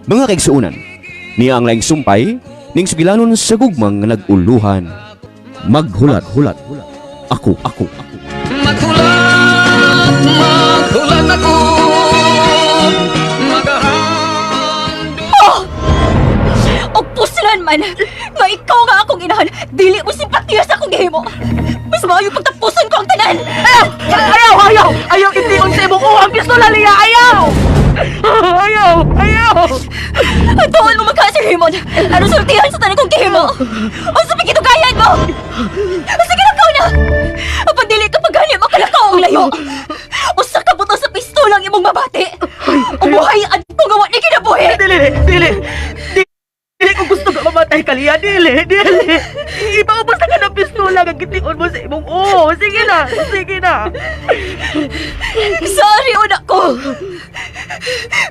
Mga kaigsuonan, niya ang laing sumpay ning sugilanon sa gugmang nga nag-uluhan. Maghulat, hulat. Ako, ako, ako. Maghulat, maghulat ako. Magahando. Oh! Og puslan man nga ikaw nga akong inahan, dili mo simpatiya sa akong gihimo. Mas maayo pagtapuson ko ang tanan. Ayaw! Ayaw! Ayaw! Ayaw itiyon sa imong uwang pistola liya! Ayaw! Ayaw! Ayaw! Ang tuon mo magka si Raymond. Ano sultihan sa tanan kong gihimo? Unsa pa gitugayan mo? Sige na na. Apan dili ka pagani makalakaw ang layo. Usa ka buto sa pistola ang imong mabati. Umuhay adto nga wa ni kinabuhi. Dili! Dili! Dili ko gusto nga mamatay ka liya! Dili! Dili! Ipaubos na ka ng pistola nga gitiyon mo sa imong uo! Sige na! Sige na! Sorry una ko.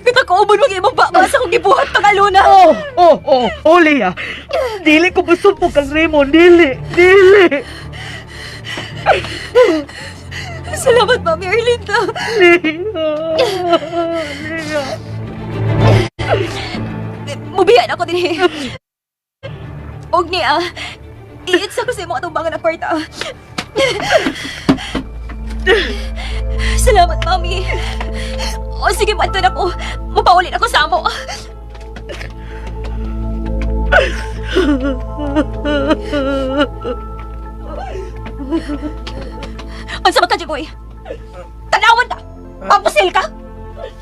Kita ko ubon mag imong baba sa akong gibuhat pangaluna. Oh! Oh! Oh! Oh, Leah! Dili ko musumpong kang Raymond! Dili! Dili! Salamat, Mami Erlinda. Leah! Leah! Mubiyan ako din eh. Og niya, iitsa ko sa imong atubangan ang kwarta. Salamat, Mami. O sige, manton ako. Mapaulin ako sa amo. Unsa ba ka, Jiboy? Tanawan ka! Papusil ka!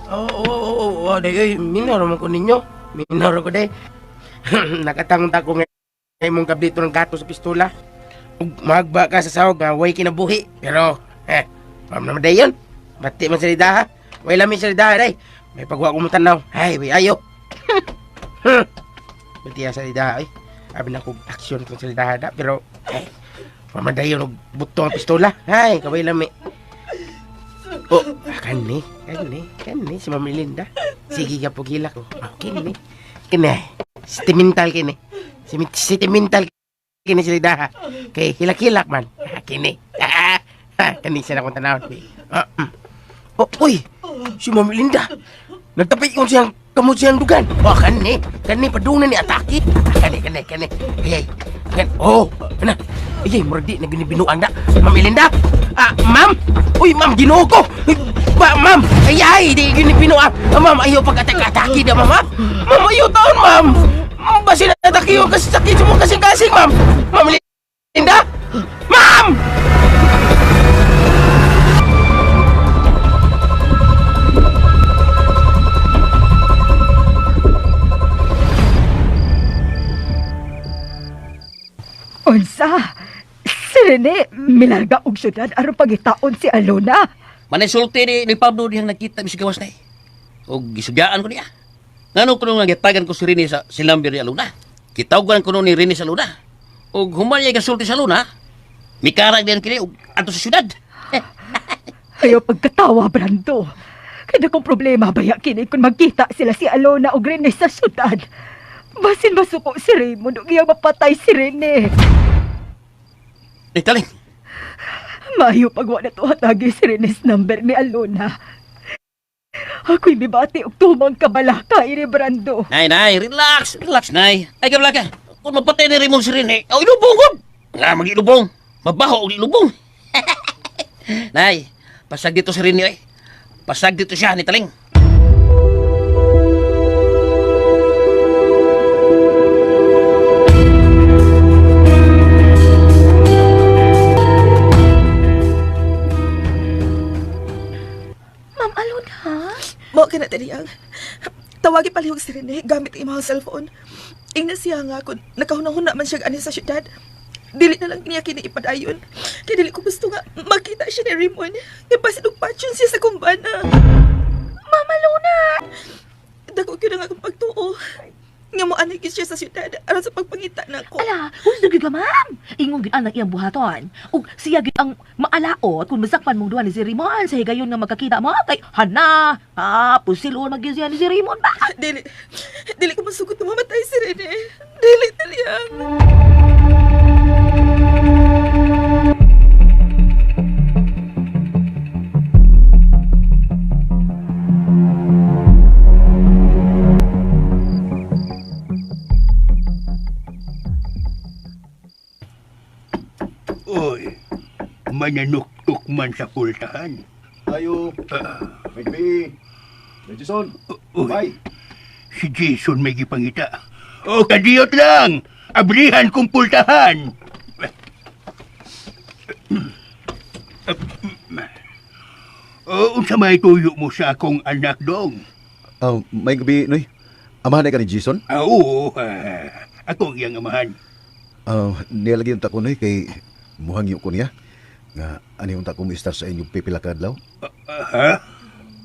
Oo, oo, oo, oo, day, oy, minor man ko ninyo. Minor ko, day. Nakatangon ta ko nga imong gablito ng gato sa pistola. Ug magba ka sa sahog nga way kinabuhi. Pero, eh, pam naman day yun. Bati man sa lidaha. Way lami sa lidaha, day. May pagwa ko mo tanaw. Ay, way ayo. Bati sa lidaha, ay. Abi na kog aksyon kung sa lidaha da. Pero, eh, pam man day yun, og buto ang pistola. Ay, kaway lami. Oh, kani, kani, kani, si Ma'am Linda. Sige ka po gila ko. Oh, kini, kini. Sentimental kini. Sentimental kini si Linda. Kay hilak-hilak man. Ah, kini. Ah, ah, kani siya na kong tanawon. Ah, mm. Oh, uy, si Ma'am Linda. Nagtapik ko siyang kamot siyang dugan. Oh, kani, kani, padung na ni atake. Ah, kani, kani, kani. Ay, ay, kan, oh, ana. Ay, ay, murag di na ginibinuang na. Ma'am Linda. Ah, ma'am. Uy, ma'am, Ginoo ko. Uy, ba, ma'am. Ay, ay, di ginibinuang. Ah, ma'am, ayaw pag-atak-atake na, ma'am. ah. Ma'am, ayaw taon, ma'am. Ma'am, Basin atake yung kasi sakit mo kasing-kasing, ma'am. Ma'am Linda. Ma'am! Unsa? Si Rene, milarga og syudad aron pagitaon si Alona. Manay sulti ni Pablo dihang nagkita mi sa gawas na eh. Og gisugyaan ko niya. Ngano kuno nga gitagan ko si Rini sa silambir ni Aluna. Kitawgan ko ni Rini sa Luna. Og human niya gasulti sa Luna, mikarag din kini og adto sa syudad. Ayaw pagkatawa, Brando. Kada kong problema baya kini kung magkita sila si Alona o Rene sa syudad. Basin masuko si Raymond ug iyang mapatay si Rene. Ni taling. Maayo pagwa na to hatagi si Rene's number ni Alona. Ako'y mibati og tumang kabalaka ini Brando. Nay, nay, relax, relax, nay. Ay kabla ka. Kung mapatay ni Raymond si Rini, aw ilubong ko. Nga magilubong. Mabaho og ilubong. Nay, pasag dito si Rini ay. Pasag dito siya ni Taling. Ma'am Alona? Mo ka na taliyang. Tawagi palihog si Rene gamit ang imong cellphone. Ingna siya nga kung nakahunahuna man siya ani sa syudad. Dili na lang niya kini ipadayon. Kay dili ko gusto nga makita siya ni Raymond. Kay basin og patsyon siya sa kumbana. Ma'am Alona! Dako gyud ang akong pagtuo. Nga mo anay gyud siya sa syudad aron sa pagpangita nako. Ala, husto gyud ka, ma'am. Ingon gyud ang iyang buhaton. Ug siya gyud ang maalaot kung masakpan mong duha ni si Raymond sa higayon nga magkakita mo kay hana. Ah, pusilon man gyud siya ni si Raymond ba? Dili dili ko masugot na mamatay si Rene. Dili taliyang. Mananuktok man sa pultahan. Ayo. May Jason. Uy, Bye. si Jason may gipangita. O, kadiyot lang! Abrihan kong pultahan! O, unsa may tuyo mo sa akong anak dong? Oh, may gabi, Noy. Amahan na ka ni Jason? Ah, oo, ako ang iyang amahan. Ah, niya lagi yung tako, Noy, kay muhang ko niya. Nga, ano yung tako mo istar sa inyong pipila ka adlaw? Ah, ha?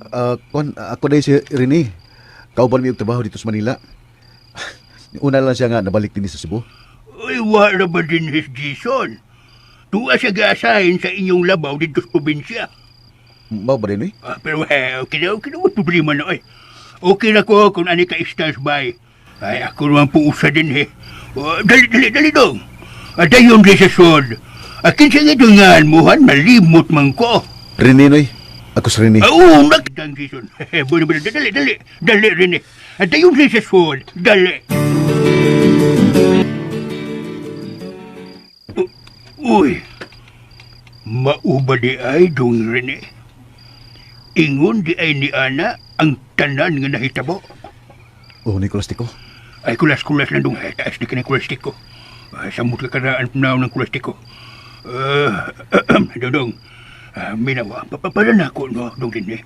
Ah, kon, ako dahil si Rene. Kauban mi og trabaho dito sa Manila. Una lang siya nga nabalik din sa Cebu. Uy, wala ba din his Jason? Tuwa siya gaasahin sa inyong labaw dito sa probinsya. Mao ba rin, Noy? Ah, pero okay na, okay na, walang problema na eh. Okay na ko kung ano ka stars by. Ay, ako naman po usa din eh. Oh, dali, dali, dali dong. Dayon di sa sod. Akin sa nga mo, han, malimot man ko. Rene, Noy. Ako si Rene. Ah, oo, nakitang Jason. Bueno, bueno, dali, dali, dali rin eh. Dayon di sa sod, dali. Uy, mauba di ay dong rin eh. Ingon di ay ni Ana ang tanan nga nahitabo. Oh, Nicolas Tico. Ay kulas-kulas lang dong. Ay, taas di ka ng kulastiko. Ay, samot ka karaan panaw ng kulastiko. Uh, dong, minawa, papapala na ako, no, dong din eh.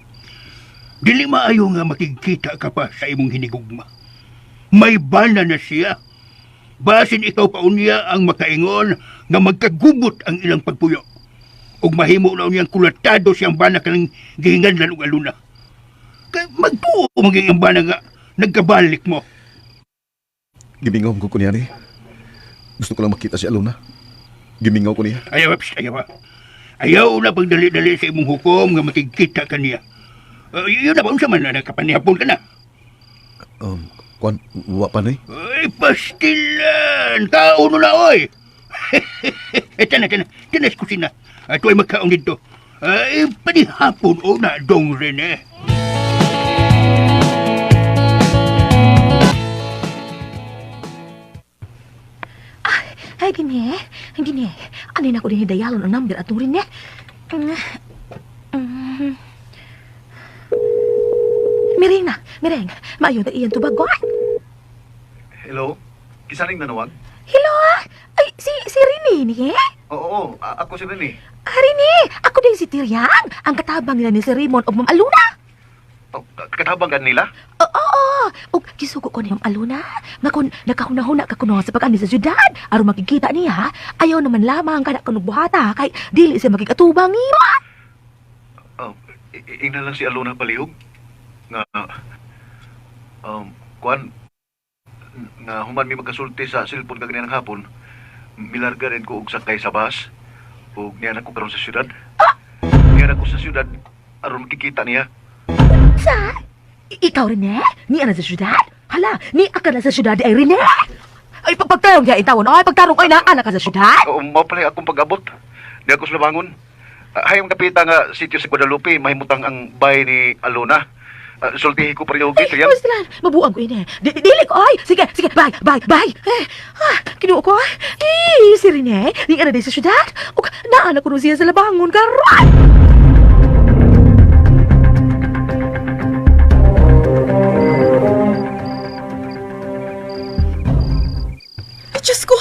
Dili maayo nga makikita ka pa sa imong hinigugma. May bana na siya. Basin ikaw pa unya ang makaingon nga magkagubot ang ilang pagpuyo. Ug mahimo na unyang kulatado siyang bana kanang gihinganlan og aluna. Kay magtuo maging ang bana nga nagkabalik mo. Gimingaw ko niya, ni. Gusto ko lang makita si Alona. Gimingaw ko niya. Ayaw, psst, ayaw. Ah. Ayaw na pagdali-dali sa imong hukom nga makikita ka niya. Yun na ba, unsa man na nakapanihapon ka na? Kuan, wa pa, Noy. Ay, pastilan! Kauno na, oy! Eh, tana, tana, tana sa kusina. Ato ay magkaon dito. Ay, panihapon o na, dong rin eh. Ay, gini. Gini. Ano na ko din hidayalon ang number atong rin eh. Mm. Mm. Miring na, miring. Maayo na iyan tubag ko. Hello? Kisaning nanawag? Hello ah. Ay, si Rene ni eh? Oo, oo. Ako si Rene. Ah, Rene, ako din si Tiriang. Ang katabang nila ni si Raymond o Ma'am Aluna. Oh, katabang ka nila? Oo, oo. Ug gisugo ko ni Ma'am Aluna. Nga kun nakahuna-huna ka kuno sa pag-ani sa syudad, aron makikita niya, ayaw naman lamang kada kuno buhata kay dili siya makikatubang nimo. Oh, ingna lang si Alona palihog. Nga, kuan, nga human mi magkasulti sa cellphone kaganina ng hapon, milarga rin ko og sakay sa bus. Ug niya na ko karon sa syudad. Niya na ko sa syudad aron makikita niya. Sa? Ikaw Rene? Ni ana sa syudad? Hala, ni aka na sa syudad ay Rene. Ay pagtarong diya intawon. Ay pagtarong ay naa na ka sa syudad. Oo, mao pala akong pag-abot. Di ako sa labangon. Hayong kapita nga sitio sa Guadalupe, mahimutang ang bay ni Alona. Sultihi ko pa rin Ay, Triang. Ruslan, mabuang ko ini. Dili ko, ay! Sige, sige, bye, bye, bye! Eh, ah, kinuo ko, eh, si Rene, ni ana sa syudad. Ug naa na kuno siya sa labangon karon. Diyos ko,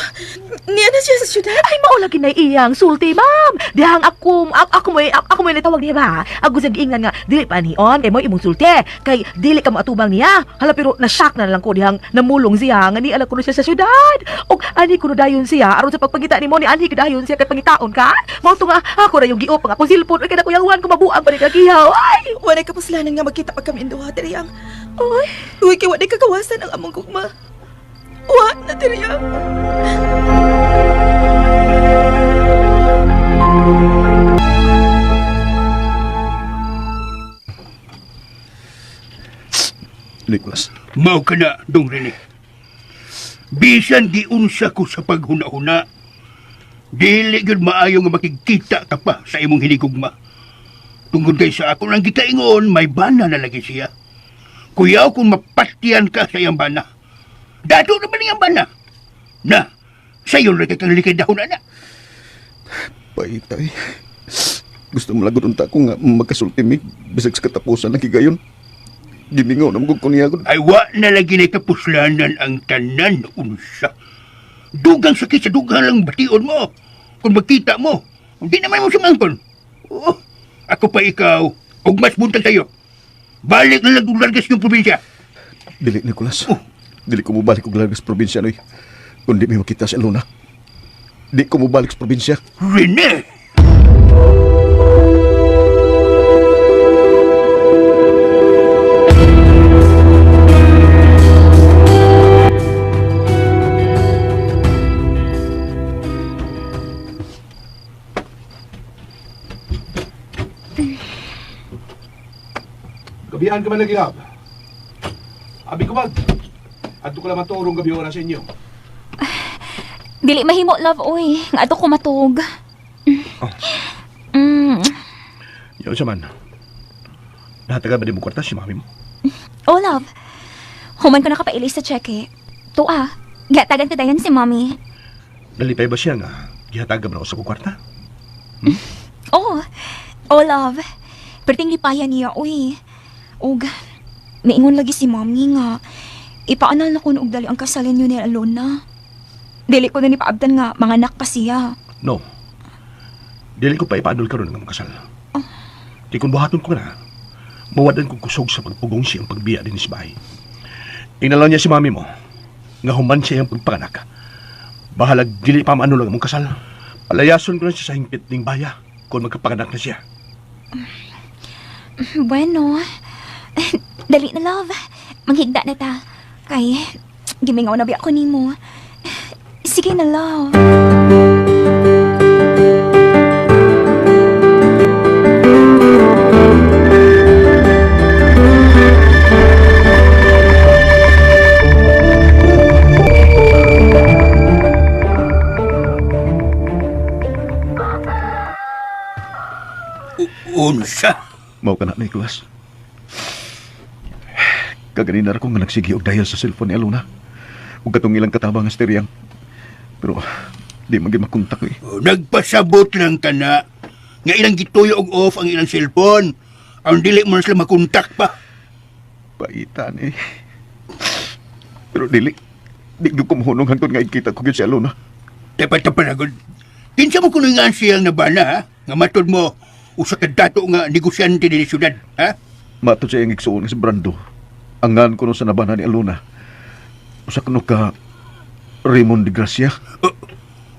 niya na siya sa syudad. Ay, mao lagi na iyang sulti, ma'am. Dihang ako, ako mo, ako mo natawag niya ba? Ako sa giingnan nga, dili pa ni on, kay mo imong sulti. Kay dili ka moatubang niya. Hala, pero na-shock na lang ko dihang namulong siya, nga ni ala kuno siya sa syudad. Og ani kuno dayon siya, aron sa pagpangita nimo ni anhi dayon siya kay pangitaon ka. Mao to nga, ako ra yung giop ang akong cellphone. Uy, kada kuyawan ko mabuang pa ni kagihaw. Ay, Walay kapuslanan nga magkita pa kami duha, Teriyang. Oy. Uy, kay walay kagawasan ang among gugma. Wa na, Teriyang. Nicholas. Mao ka na, dong Rene. Bisan giunsa ko sa paghuna-huna, dili gyud maayo nga makikita ka pa sa imong hinigugma. Tungod kay sa ako lang gikaingon, may bana na lagi siya. Kuyaw kung mapatyan ka sa iyang bana. Dato naman iyang bana. Na, sayo ra kay kang likay dahon ana. Paitay. Gusto mo lagot unta ko nga magkasulti mi bisag sa katapusan lang gigayon. Gimingaw na mo ko niya gud. Ay, wa na lagi na kapuslanan ang tanan, unsa. Dugang sakit sa dugang lang bation mo. Kung magkita mo, hindi naman mo sumangkon. Oh, ako pa ikaw, og mas buntag sa'yo. Balik na lang kung largas yung probinsya. Dili, Nicolas. Oh. Dili ko mobalik og largas probinsya noy. Kundi may makita si Alona. Di ko mobalik sa probinsya. Rene! Gabihan ka man lagi, love. Abi ko mag. Adto ko lang maturong gabi oras sa inyo. Dili mahimo, love, oy. Nga ato ko matug. Mm. Yaw siya man. Nahatagan ba di mo kwarta si mami mo? Oh, love. Human ko nakapailis sa cheque. Tuwa. Gatagan ka dayon si mommy. Nalipay ba siya nga gihatagan ba ako sa kong kwarta? Oh. Oh, love. Perting lipaya niya, uy. Ug, miingon lagi si mommy nga. Ipaanal na ko og dali ang kasalin niyo ni Alona. Dili ko na ni paabtan nga manganak pa siya. No. Dili ko pa ipaanol karon nga makasal. Di kung buhaton ko na, mawadan kong kusog sa pagpugong siyang pagbiya din sa bahay. Inalaw niya si mami mo, nga human siya ang pagpanganak. Bahalag dili pa maano lang among kasal. Palayason ko na siya sa hingpit ning baya kung magkapanganak na siya. Bueno. Dali na, love. Manghigda na ta. Kay, gimingaw na biya ko nimo. Sige na, love. Unsa? Mao ka na, Nicolas. Kaganina ra ko nga nagsige og dahil sa cellphone ni Alona. Ug katong ilang katabang nga steryang. Pero di man gyud makontak eh. Oh, nagpasabot lang ka na. Nga ilang gituyo og off ang ilang cellphone. Ang dili mo na sila makontak pa. Paitan eh. Pero dili. Di gyud ko mahunong hangtod nga ikita ko gyud si Alona. Dapat na gud. Kinsa mo kuno nga siyang nabana, ha? Nga matod mo, usa ka dato nga negosyante din siyudad, ha? Matod sa iyang igsuon nga si Brando. Angan ko no sa nabana ni Alona. Usa kuno ka Raymond de Gracia.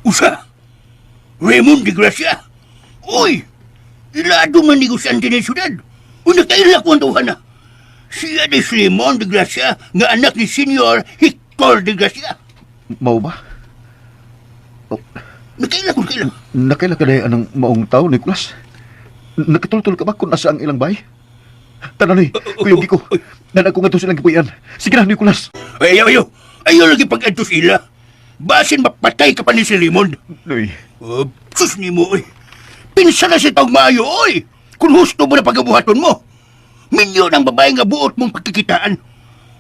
Usa! Raymond de Gracia! Uy! Ilado man negosyante ni siyudad. Uy, nakaila ko ang tawhana. Siya ni si Raymond de Gracia nga anak ni Senior Hector de Gracia. Mao ba? Oh, Nakaila ko, nakaila. nakaila ka dahil anang maong tao, Nicolas? Nakatultol ka ba kung asa ang ilang bay? Tanan eh, kuyog ko. Nanag ko nga to silang gipuy-an. Sige na, Nicolas. Ay, ayaw, ayaw. Ayaw lagi pag-adto sila. Basin mapatay ka pa ni si Raymond. Noy, Oh, sus ni mo, oy. Pinsa na si taong maayo, oy. Kung husto mo na pagabuhaton mo. Minyo ng babae nga buot mong pagkikitaan.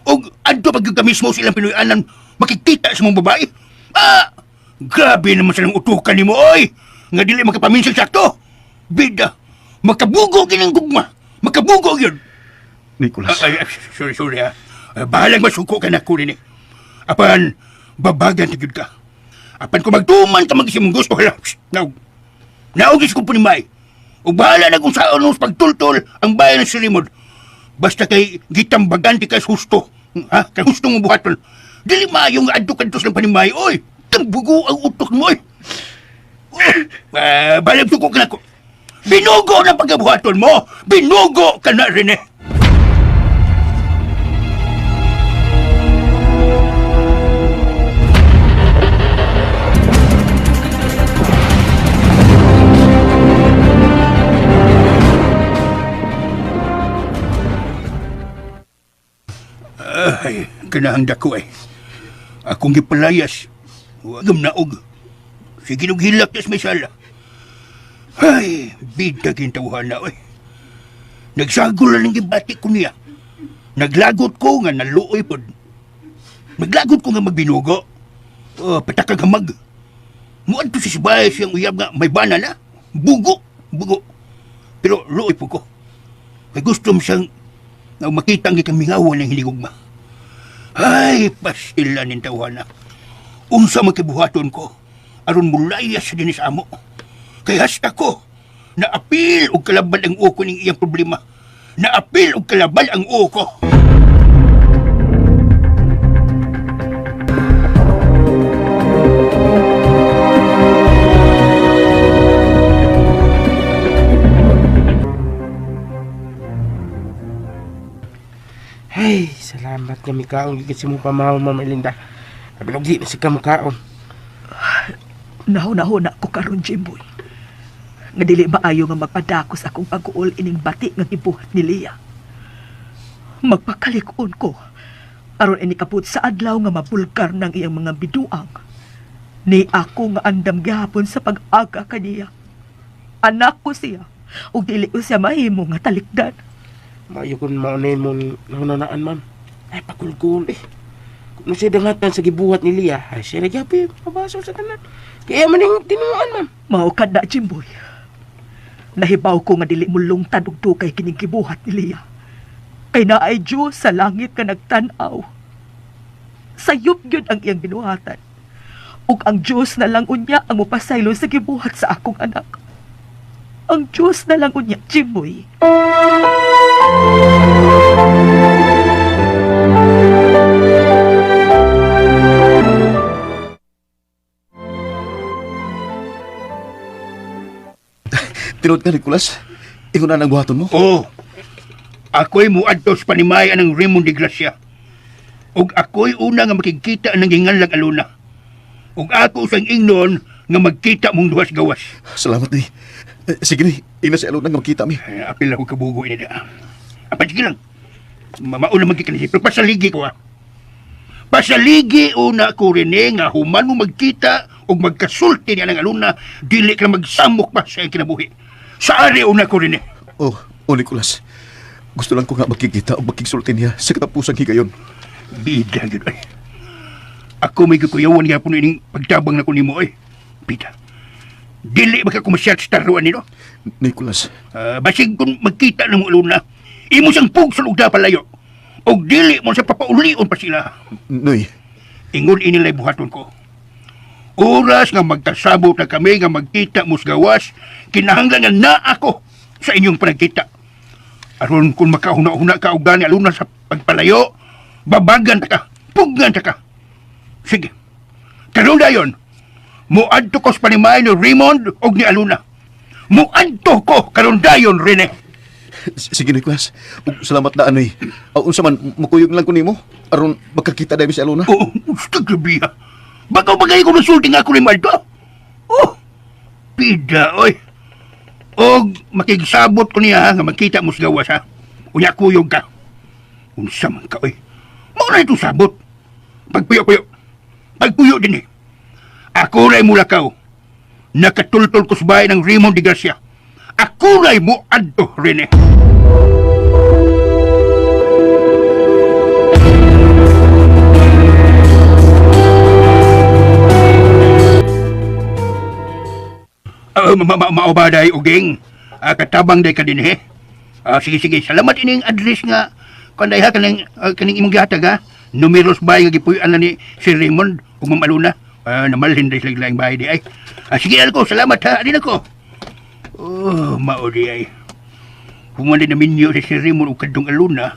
O adto pag ka mismo silang Pinoy-anan makikita sa mong babae. Ah, grabe naman silang utukan ni mo, oy. Nga dili makapaminsan sakto. Bida, makabugo gining gugma. Makabugo yun. Nicolas. Ay, ay, sorry, sorry ha. Ah, bahalang masuko ka na ko rin eh. Apan, babagan ta gyud ka. Apan kung magtuman ka mag-isip mong gusto, hala, psst, naog. Naog is kong punimay. Ug bahala na kung saan sa pagtultol ang bayan ng silimod. Basta kay gitambagan ti kas husto. Ha? Kay husto mong buhaton. Dili maayo nga adto kadto silang panimay, oy. Tambugo ang utok mo, oy. Ah, bahalang suko ka na ko. Binugo na pagkabuhaton mo! Binugo ka na rin eh! Ay, kanahang dako eh. Akong gipalayas. Huwag naog. Sige nung hilak tas may sala. Ay, bida gintawhan na oy. Nagsagol na ng gibati ko niya. Naglagot ko nga naluoy pod. Naglagot ko nga magbinugo. Oh, patakag hamag. Muadto si sibay siyang uyab nga may bana na. Bugo. Bugo. Pero luoy po ko. Kay gusto mo siyang nga makita ang ikamingawan ng hinigugma. Ay, pasila ning tawhana. Unsa man kibuhaton ko aron mulayas sa dinis amo. Kay hasta ko naapil og kalabal ang uko ning iyang problema. Naapil og kalabal ang uko. Ay, salamat nga mikaon gid sa mong pamahaw, Ma'am Erlinda. Abi di na sa kamukaon. Nahuna-huna ko karon Jimboy. Nga dili maayo nga magpadakos akong pag-uol ining bati nga gibuhat ni Leah. Magpakalikon ko aron ini kaput sa adlaw nga mabulgar ng iyang mga biduang. Ni ako nga andam gihapon sa pag-aga kaniya. Anak ko siya ug dili ko siya mahimo nga talikdan. Maayo kung maunayin mo nahunanaan, ma'am. Ay, pakulkul eh. Kung siya dangatan sa gibuhat ni Lia, ay siya nagyapi, pabaso sa tanan. Kaya man yung tinuan, ma'am. Mao ka na, Jimboy. Nahibaw ko nga dili mo lungtad og dugay kining gibuhat ni Leah. Kay naay Diyos sa langit nga nagtan-aw. Sayop gyud ang iyang binuhatan. Ug ang Diyos na lang unya ang mopasaylo sa gibuhat sa akong anak. Ang Diyos na lang unya, Jimboy. Tinuod nga, Nicolas. Ingon na ang buhaton mo. Oh, ako'y muadto sa panimay anang Raymond de Gracia. Ug ako'y una nga makikita ng ginganlang aluna. Ug ako sang ingnon nga magkita mong duhas gawas. Salamat ni. Eh, sige ni, ina si Alona nga makita mi. Eh, apil ako kabugo ini da. Apan sige lang. Mauna magkita ni pero pasaligi ko ha. Pasaligi una ko rin nga human mo magkita ug magkasulti niya ng aluna, dili ka magsamok pa sa iyang kinabuhi. Sa ari una ko rin. Oh, oh Nicolas. Gusto lang ko nga makikita o makigsulti niya sa katapusang higayon. Bida gyud ay. Ako may gikuyawan gyapon ining pagtabang na ko nimo ay. Bida. Dili ba ka kumasyat sa taruan nino? Nicolas. Basig kung magkita ng aluna, imo siyang pugson og palayo. Og dili mo sa papaulion pa sila. Noy. Ingon inilay buhaton ko. Oras nga magkasabot na kami nga magkita mo sa gawas, kinahanglan nga na ako sa inyong panagkita. Aron kung makahuna-huna ka og gani aluna sa pagpalayo, babagan ta ka, pugnan ta ka. Sige. Karon dayon, muadto ko sa panimay ni Raymond og ni Aluna. Muadto ko karon dayon, Rene. Sige, Nicolas. Ug salamat na anoy. Unsa man mukuyog lang ko nimo aron magkakita dahil si Alona. Oo, oh, grabe ha. Bakaw bagay ko nasulti nga ako ni Maldo. Oh, pida, oy. Og makigsabot ko niya ha, nga magkita mo sa gawas ha. Unya kuyog ka. Unsa man ka, oy. Mao na itong sabot. Pagpuyo-puyo. Pagpuyo din eh. Ako ray mulakaw. Nakatultol ko sa bahay ng Raymond de Garcia. Ako ray mo adto, Rene. Mao ba day uging? Katabang day ka din he. Sige sige, salamat ining address nga kanday ha kaning kaning imong gihatag ha. Numeros bahay nga gipuy-an na ni si Raymond ug Ma'am Aluna. Namalhin day sila laing bahay di ay. Sige ko, salamat ha. Adin ako. Oh, mao di ay. Human din na minyo si si Raymond ug kadtong Aluna.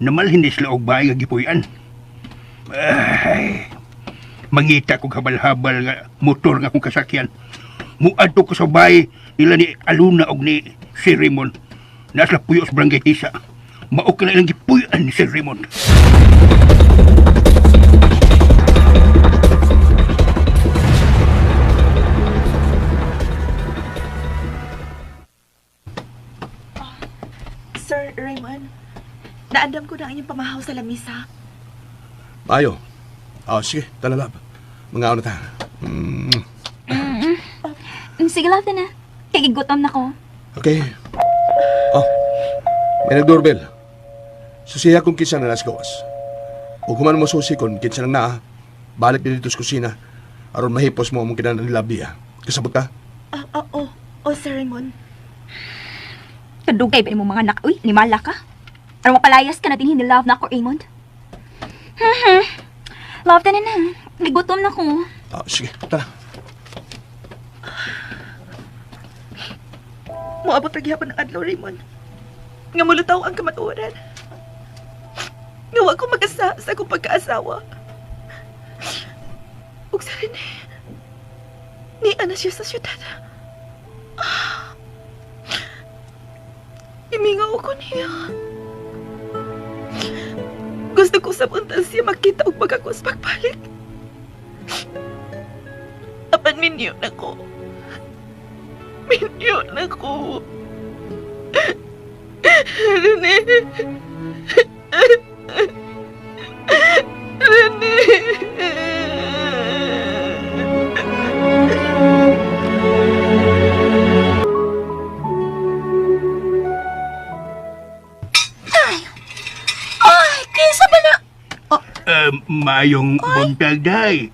Namalhin day sila og bahay nga gipuy-an. Ay, mangita kog habal-habal nga motor nga akong kasakyan. Muadto ko sa bahay nila ni Aluna og ni si Raymond. Nasa puyo sa barangay Tisa. Mao ka na ilang gipuy-an ni si Raymond. Sir Raymond, naandam ko na ang inyong pamahaw sa lamisa. Ayo. Oh, sige, talalab. Mga ano ta. Mm. Sige, love na. Kay gigutom na ko. Okay. Oh, may nag-doorbell. Susiya kung kinsa na nas gawas. O kuman mo susi kung kinsa nang naa, balik din dito sa kusina. Aron mahipos mo among kinahanglan ni Labi, ah. Kasabot ka? Oh, oh, Sir Raymond. Kadugay ba imong mga anak? Uy, nimala ka. Aron mapalayas ka na din love na ako, Raymond. Love na na. Gigutom na ko. Ah, sige, tara. Moabot ra gihapon ang adlaw, Raymond. Nga mulutaw ang kamatuoran. Nga wa ko magasa sa akong pagkaasawa. Ug sa Rene, niya na siya sa syudad. Ah. Imingaw ko niya. Gusto ko sa untan siya makita og magakos pagbalik. Apan minyo na ko. Minyo na ko. Rene. Rene. Ay, kinsa ba na? Maayong buntag, day.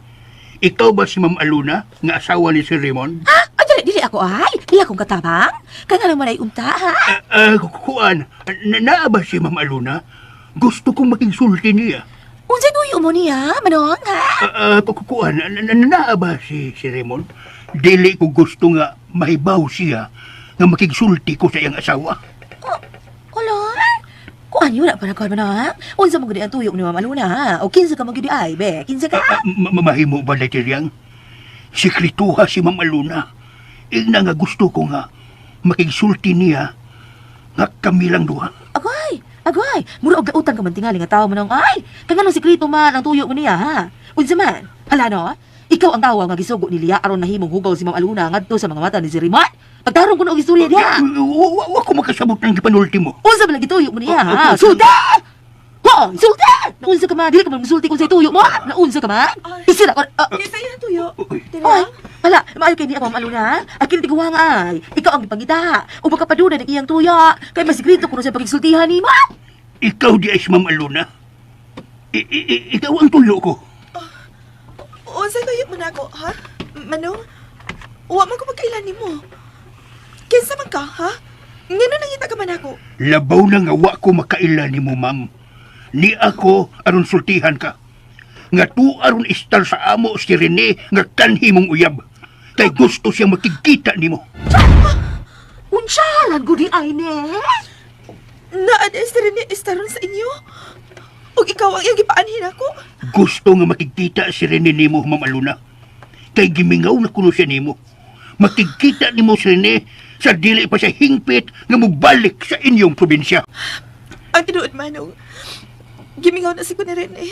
Ikaw ba si Ma'am Aluna, nga asawa ni Sir Raymond? Ha? Ay, dili, dili ako ay. Dili akong katabang. Kaya nga naman ay unta, ha? Kuan, naa ba si Ma'am Aluna? Gusto kong makigsulti niya. Unsay tuyo mo niya, manong, ha? Kuan, naa ba si Raymond? Dili ko gusto nga mahibaw siya nga makigsulti ko sa iyang asawa. Wala. Kuan yun na pa nagkuhan mo na, ha? Unsa mo gud ang tuyo ni Ma'am Aluna, ha? O kinsa ka mo gud ay, be? Kinsa ka? Mahimo ba na Tiryang? Sikrituha si Ma'am Aluna. Igna nga gusto ko nga makigsulti niya nga kami lang duha. Agay, agay. Mura og dautan ka man tingali nga tawo manong ay. Kay nganong sikreto man ang tuyo mo niya, ha? Unsa man? Hala no? Ikaw ang tawo nga gisugo ni Lia aron nahimong hugaw si Ma'am Aluna ngadto sa mga mata ni si Raymond. Pagtarong ko na og istorya diha. Wa ko makasabot ng gipanulti mo. Unsa man lagi tuyo mo niya, ha? Sulti! Hoy, sulti! Naunsa ka man, dili ka man musulti kung sa tuyo mo. Naunsa ka man? Isira ko. Kinsa yung tuyo? Oy, hala, maayo kay niya Ma'am Aluna. Akin tiguha nga ay. Ikaw ang gipangita. O baka paduna ng iyang tuyo. Kay masikreto kuno sa pagsultihan nimo. Ikaw di ay si Ma'am Aluna. Ikaw ang tuyo ko. Unsay tuyo mo na ako, ha? Manong, wa man ko magkailan nimo. Kinsa man ka, ha? Ngano nangita ka man ako? Labaw na nga wa ko makaila nimo, ma'am. Ni ako aron sultihan ka. Nga tu aron istar sa amo si Rene nga kanhi mong uyab. Kay gusto siya makigkita nimo. Unsa lang gudi ay ne? Naa di si Rene istaron sa inyo? Ug ikaw ang iyang gipaanhin ako? Gusto nga makigkita si Rene nimo, Ma'am Aluna. Kay gimingaw na kuno siya nimo. Makigkita nimo si Rene sa dili pa siya hingpit nga mobalik sa inyong probinsya. Ang tinuod manong, gimingaw na si ko ni Rene.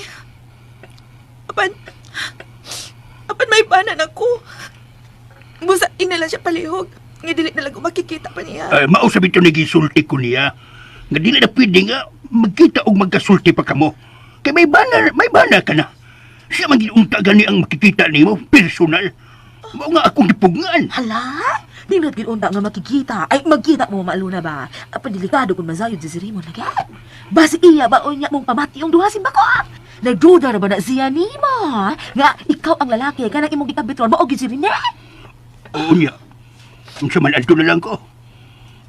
Apan may banan ako. Busa, ing na lang siya palihog. Nga dili na lang ko makikita pa niya. Ay, mao sa bitaw nagisulti ko niya. Nga dili na pwede nga magkita og magkasulti pa kamo. Kay may bana ka na. Siya man gid unta gani ang makikita nimo personal. Mao nga akong gipugngan. Hala? Nindot gid unta nga makikita. Ay, magkita mo Ma'am Aluna ba? Apan delikado kung masayod si Raymond lagi. Basi iya ba o niya mong pamati yung duha si Bako? Nagduda ra ba na siya nimo? Nga ikaw ang lalaki kanang imong gikabitron mao gid si Rene. Oo niya. Unsa man adto na lang ko.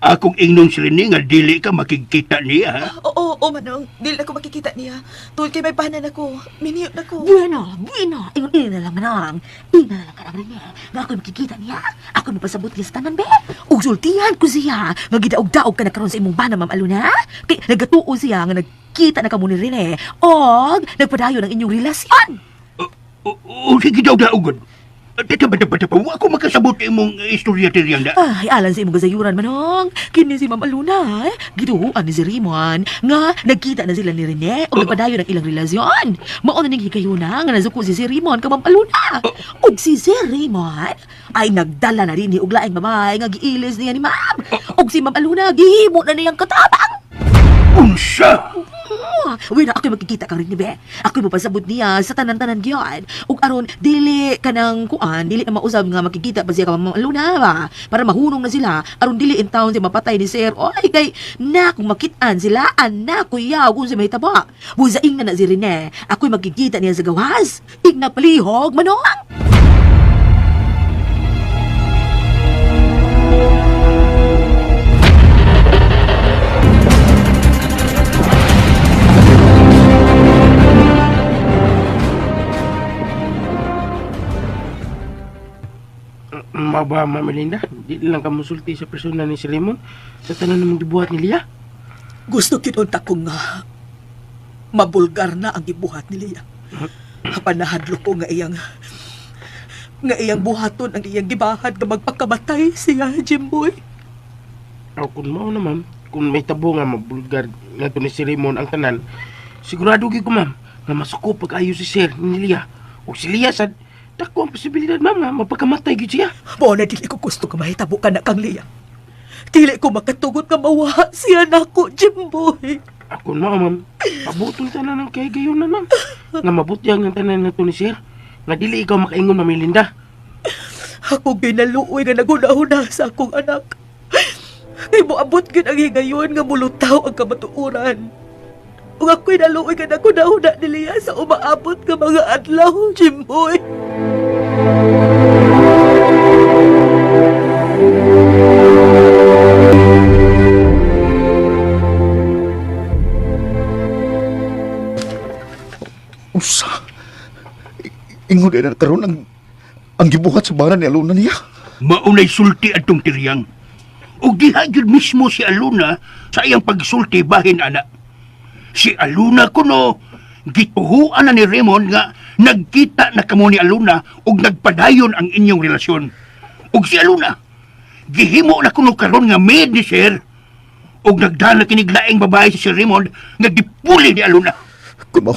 Akong ingnon si Rene nga dili ka makikita niya. Ha? Oo, oo, Manong. Dili na ko makikita niya. Tungod kay may banan ako. Miniyot na ko. Bueno, bueno. Ingon ina na lang manang. Ina na lang ka Rene. Nga ako'y makikita niya. Ako mapasabot niya sa tanan, be. Ug sultihan ko siya. Nga gidaog-daog ka na karon sa imong bana, Ma'am Aluna. Kay nagatuo siya nga nagkita na kamo ni Rene. Og nagpadayon ang inyong relasyon. O sige daog-daogon. Tata ba ba ba wa ko makasabot imong istorya tiriyang da. Ay, alan sa imong gasayuran manong. Kini si Ma'am Aluna, eh. Giduhuan ni si Raymond nga nagkita na sila ni Rene ug nagpadayon ang ilang relasyon. Mao na ning higayuna nga nasuko si Raymond kay Ma'am Aluna. Ug si Raymond ay nagdala na rin ni og laing babae nga giilis niya ni Ma'am. Ug si Ma'am Aluna gihimo na niyang katabang. Unsa? Uy, na ako'y magkikita ka rin ni Be. Ako'y mapasabot niya sa tanan-tanan gyud. Ug aron dili ka ng kuan, dili na mausab nga makikita pa siya ka Ma'am Aluna ba? Para mahunong na sila aron dili in town siya mapatay ni Sir. Oy, kay na kung makitaan sila, anak ko yaw kung siya mahitabo. Buzaing na na si Rene. Ako'y magkikita niya sa gawas. Igna palihog manong. mao ba, Ma'am Melinda, di lang ka musulti sa persona ni si Raymond sa tanan namong gibuhat ni Lia. Gusto kinunta ko nga mabulgar na ang gibuhat ni Lia. Panahadlo ko nga iyang buhaton ang iyang gibahad nga magpakamatay siya, Jimboy. Aw, kung mao na, ma'am, kung may tabo nga mabulgar nga to ni si Raymond ang tanan, sigurado gyud ko, ma'am, nga masuko pag-ayo si Sir ni Lia. O si Lia sad, dako ang posibilidad, ma'am, nga mapagkamatay gyud siya. Mao na dili ko gusto nga mahitabo ka na kang Lia. Dili ko makatugot nga mawaha siya nako, Jimboy. Ako mao, ma'am, pabuton tanan ang kahigayonan, ma'am. Nga mabutyag ang tanan nga to ni Sir. Nga dili ikaw makaingon, Ma'am Melinda. Ako ginaluoy nga naghuna-huna sa akong anak. Kay moabot gyud ang higayon nga mulutaw ang kamatuoran. Ug ako'y naluoy nga naghuna-huna ni Lia sa umaabot nga mga adlaw, Jimboy. Usa. Ingon na karon ang gibuhat sa bana ni Alona niya. Maunay sulti atong tiryang. Ug diha gyud mismo si Aluna sa iyang pagsulti bahin ana. Si Aluna kuno gituhuan na ni Raymond nga nagkita na kamo ni Aluna ug nagpadayon ang inyong relasyon. Ug si Aluna gihimo na kuno karon nga maid ni Sir ug nagdala kinig laing babae si Sir Raymond nga gipuli ni Aluna. Kun mao,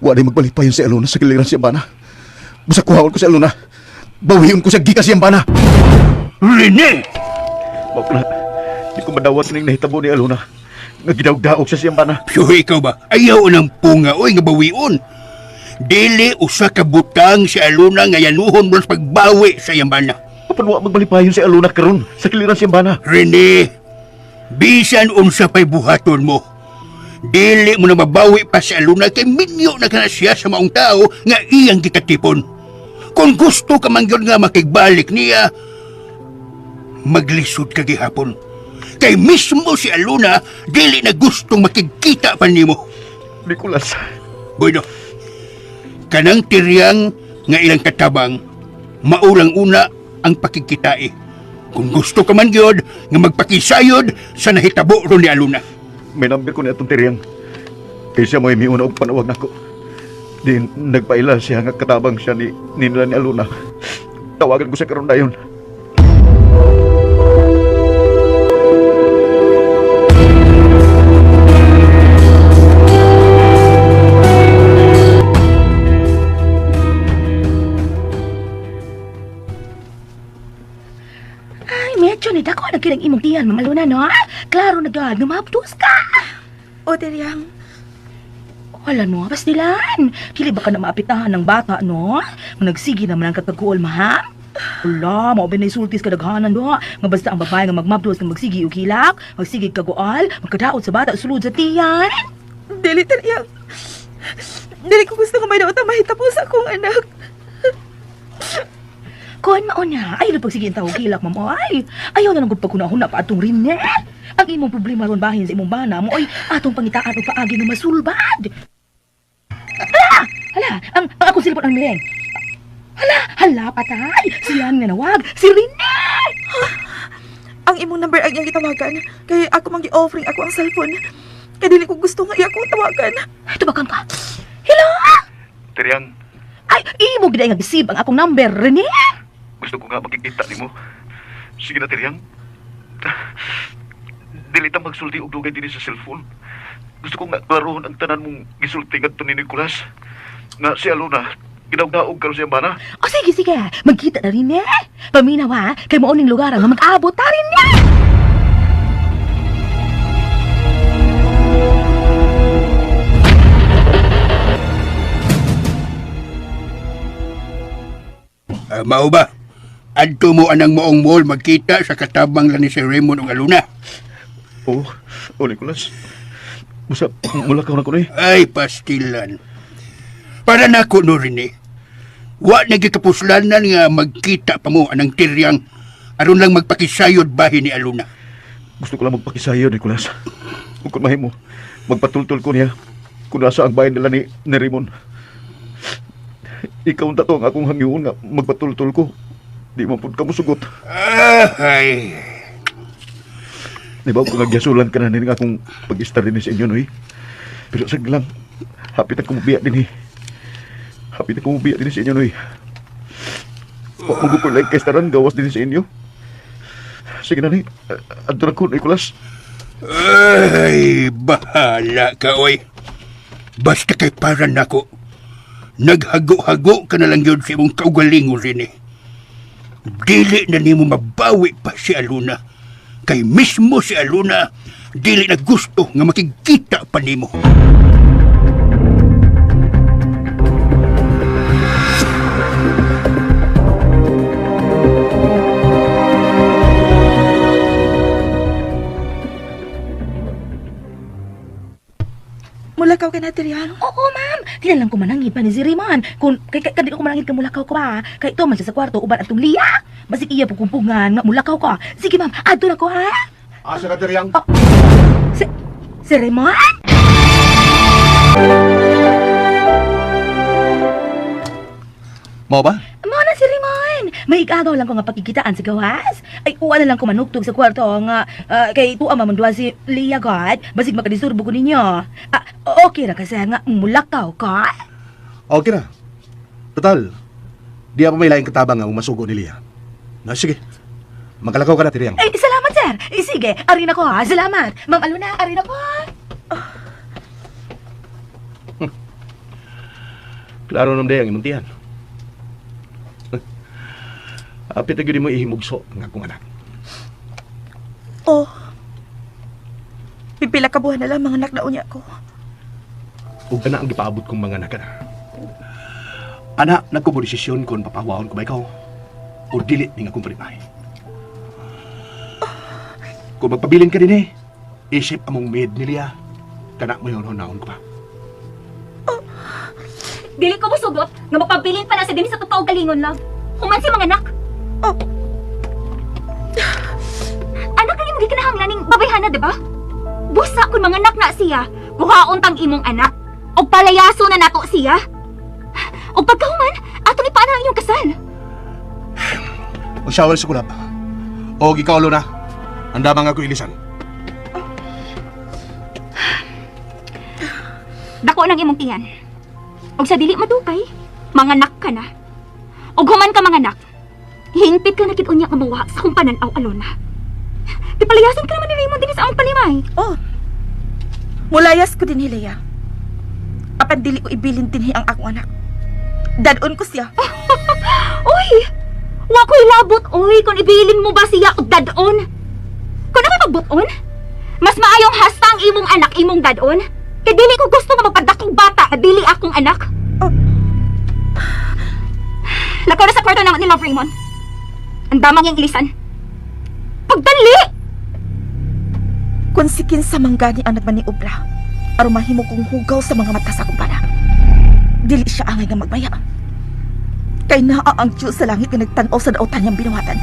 wa di magbalipay si Alona sa giliran siya bana. Busa kuhaon ko si Alona. Bawion ko siya gikas siyang bana. Rene! Mao na, di ko madawat ning nahitabo ni Alona. Nga gidaog-daog siya siyang bana. Piyo ikaw ba? Ayaw ng punga oy nga bawion. Dili usa ka butang si Aluna nga yanuhon mo sa pagbawi sa iyang bana. Apan wa magbalipayon si Alona karon sa giliran siyang bana. Rene, bisan unsa pa'y buhaton mo. Dili mo na mabawi pa si Aluna kay minyo na kana siya sa maong tao nga iyang gikatipon. Kung gusto ka man gyud nga makigbalik niya, maglisod ka gihapon. Kay mismo si Aluna dili na gustong makigkita pa nimo. Nicolas. Bueno, kanang tiryang nga ilang katabang, maulang una ang pakigkitai. Kung gusto ka man gyud nga magpakisayod sa nahitabo ron ni Aluna. May number ko ni atong tiryang. Kay siya mo'y miuna og panawag nako. Di nagpaila siya nga katabang siya ni nila ni Aluna. Tawagan ko siya karon dayon. Ay, medyo ni dako na kinang imong tiyan, Ma'am Alona, no? Klaro na gad, numabdos ka. O, Tiryang, Wala no, pastilan. Dili ba ka na maapitahan ng bata, no? Nga nagsige naman ang kataguol, maham. Wala, mao ba sultis kadaghanan do. Nga basta ang babae nga magmabdos nga magsigi og hilak, magsige kagual, magkadaot sa bata sulod sa tiyan. dili Tiryang. Dili ko gusto nga may daot ang mahitabo sa akong anak. Kon mao na, ayaw na pagsige ang tawag hilak, ma'am. Ay, ayaw na lang gud pagkunahuna pa atong rinne. Ang imong problema ron bahin sa imong bana mo ay atong pangitaan og paagi nga masulbad. Hala! Hala! Ang akong silpon ang mireng. Hala! Hala, patay! Siya ang nanawag! Si Rene! Ang imong number ang iyang gitawagan. Kay ako mang gi-offering ako ang cellphone. Kay dili ko gusto nga iya akong tawagan. Tubakan ka! Hello! Tiryang, Ay, imo gid nga gisib ang akong number, Rene! gusto ko nga makikita nimo. Sige na, Tiryang. Dili ta magsulti og dugay dinhi sa cellphone. Gusto ko nga klarohon ang tanan mong gisulti ngadto ni Nicolas. Nga si Alona, ginaw-gaog karon siyang bana. O sige, sige! Magkita na rin eh! Paminaw ha! Kay mao ning lugar ang mag-abot ta rin eh! Mao ba? Adto mo anang maong mall magkita sa katabang lang ni Sir Raymond og Aluna. Oh, oh Nicolas. Busa mula ka na ko ni. Ay, pastilan. Para nako no rin eh. Wa na gikapuslanan nga magkita pa mo anang tiryang aron lang magpakisayod bahin ni Aluna. Gusto ko lang magpakisayo, Nicolas. Ug kung mahimo, magpatultol ko niya kung nasa ang bahay nila ni Raymond. Ikaw ang tato ang akong hangyoon nga magpatultol ko. Di man pud ka mosugot. Ay. Di ba kung nagyasulan ka na nin akong pag-istar din sa inyo, Noy? Pero sag lang, hapit ang kumubiya din eh. Hapit ang kumubiya din sa inyo, Noy. Wa mo ko lang kastaran, gawas din sa inyo. Sige na, Noy. Adto na ko, Nicolas. Ay, bahala ka, oy. Basta kay para nako. Naghago-hago ka na lang yun sa imong kaugalingon rin eh. Dili na nimo mabawi pa si Aluna. Kay mismo si Aluna, dili na gusto nga makikita pa nimo. Mulakaw ka na, Tiriang. Oo, ma'am. Tinalang ko manangit pa ni si Raymond. Kung kay kay kadi ko manangit ka mulakaw ko ba? Kay to man siya sa kwarto uban atong liya. Basig iya po kumpungan nga mulakaw ko. Sige, ma'am. Adto na ko ha. Asa ka, Teriyang? Oh, si Raymond? Mao ba? Mo na si Raymond. May igagaw lang ko nga pagkikitaan sa gawas. Ay, uwa na lang ko manugtog sa kwarto nga kay tuwa man duwa si Leah God. Basig makadisturbo ko ninyo. Ah, okay ra kasi nga mulakaw ka. Okay na. Total, di pa may laing katabang nga masugo ni Lia. Na, sige. Magalakaw ka na, Teriyang. Ay, salamat, sir. Eh, sige, arin ako ha. Salamat. Ma'am Aluna, arin ako ha. Klaro naman ang imong tiyan. Apit na gyud mo ihimugso ang akong anak. Oh. Pipila ka buwan na lang mga anak na unya ko. Ug ana ang gipaabot kong mga anak na. Ana, nagko mo desisyon kung papawaon ko ba ikaw o dili ning akong panimahe. Kung magpabilin ka din eh, isip among maid ni Lia, kana mo yun naon ko pa. Dili ko mosugot nga mapabilin pa na sa dinhi sa totoo galingon lang. Human si mga anak. Oh. Anak kang imong gikinahanglan ning babayhana, di ba? Busa kun mga anak na siya, kuhaon tang imong anak. Og palayaso na nato siya. Og pagkahuman, atong ipaana ang iyong kasal. O shower sa kulab. O ikaw, Luna. Handa mga ako ilisan. Dako nang imong tiyan. Og sa dili madukay, manganak ka na. Og human ka manganak, hingpit ka na gid unya nga mawa sa akong panan-aw, Alona. Gipalayasan ka naman ni Raymond dinhi sa among palimay. Oh. Mulayas ko din Leah. Apan dili ko ibilin dinhi ang akong anak. Dadon ko siya. Uy! Wa ko'y labot, uy, kung ibilin mo ba siya og dadon. Kung ako'y magbuton, mas maayong hasta ang imong anak imong dadon. Kay dili ko gusto nga magpadakong bata, dili akong anak. Oh. Lakaw na sa kwarto na ni Love Raymond. Ang damang iyang ilisan. Pagdali! Kung si kinsa manggani ang nagmaniobra, aron mahimo kong hugaw sa mga mata sa akong bana. Dili siya angay nga magmaya. Kay naa ang Diyos sa langit nga nagtan-aw sa daotan niyang binuhatan.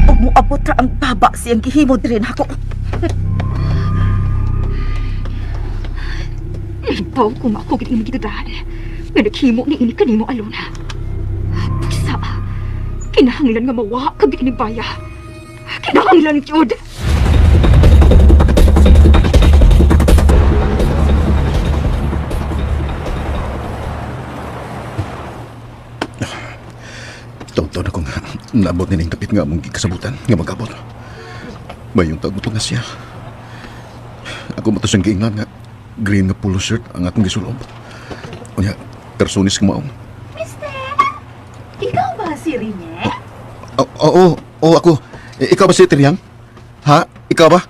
Ug moabot ra ang baba siyang gihimo diri nako. Ibaw ko mako gid imong gitudahan. Nga naghimo ni ini kanimo, Alona. Busa, kinahanglan nga mawa ka gid ni Baya. Kinahanglan gyud. Taon-taon ako nga naabot ni ning dapit nga among gikasabutan nga mag-abot. Mayong taon nga siya. Ako mo to siyang giingnan nga green nga polo shirt ang akong gisulob. Unya, karsunis nga maong. Mister, ikaw ba si Rene? Oo, oo, ako. Ikaw ba si Triang? Ha? Ikaw ba?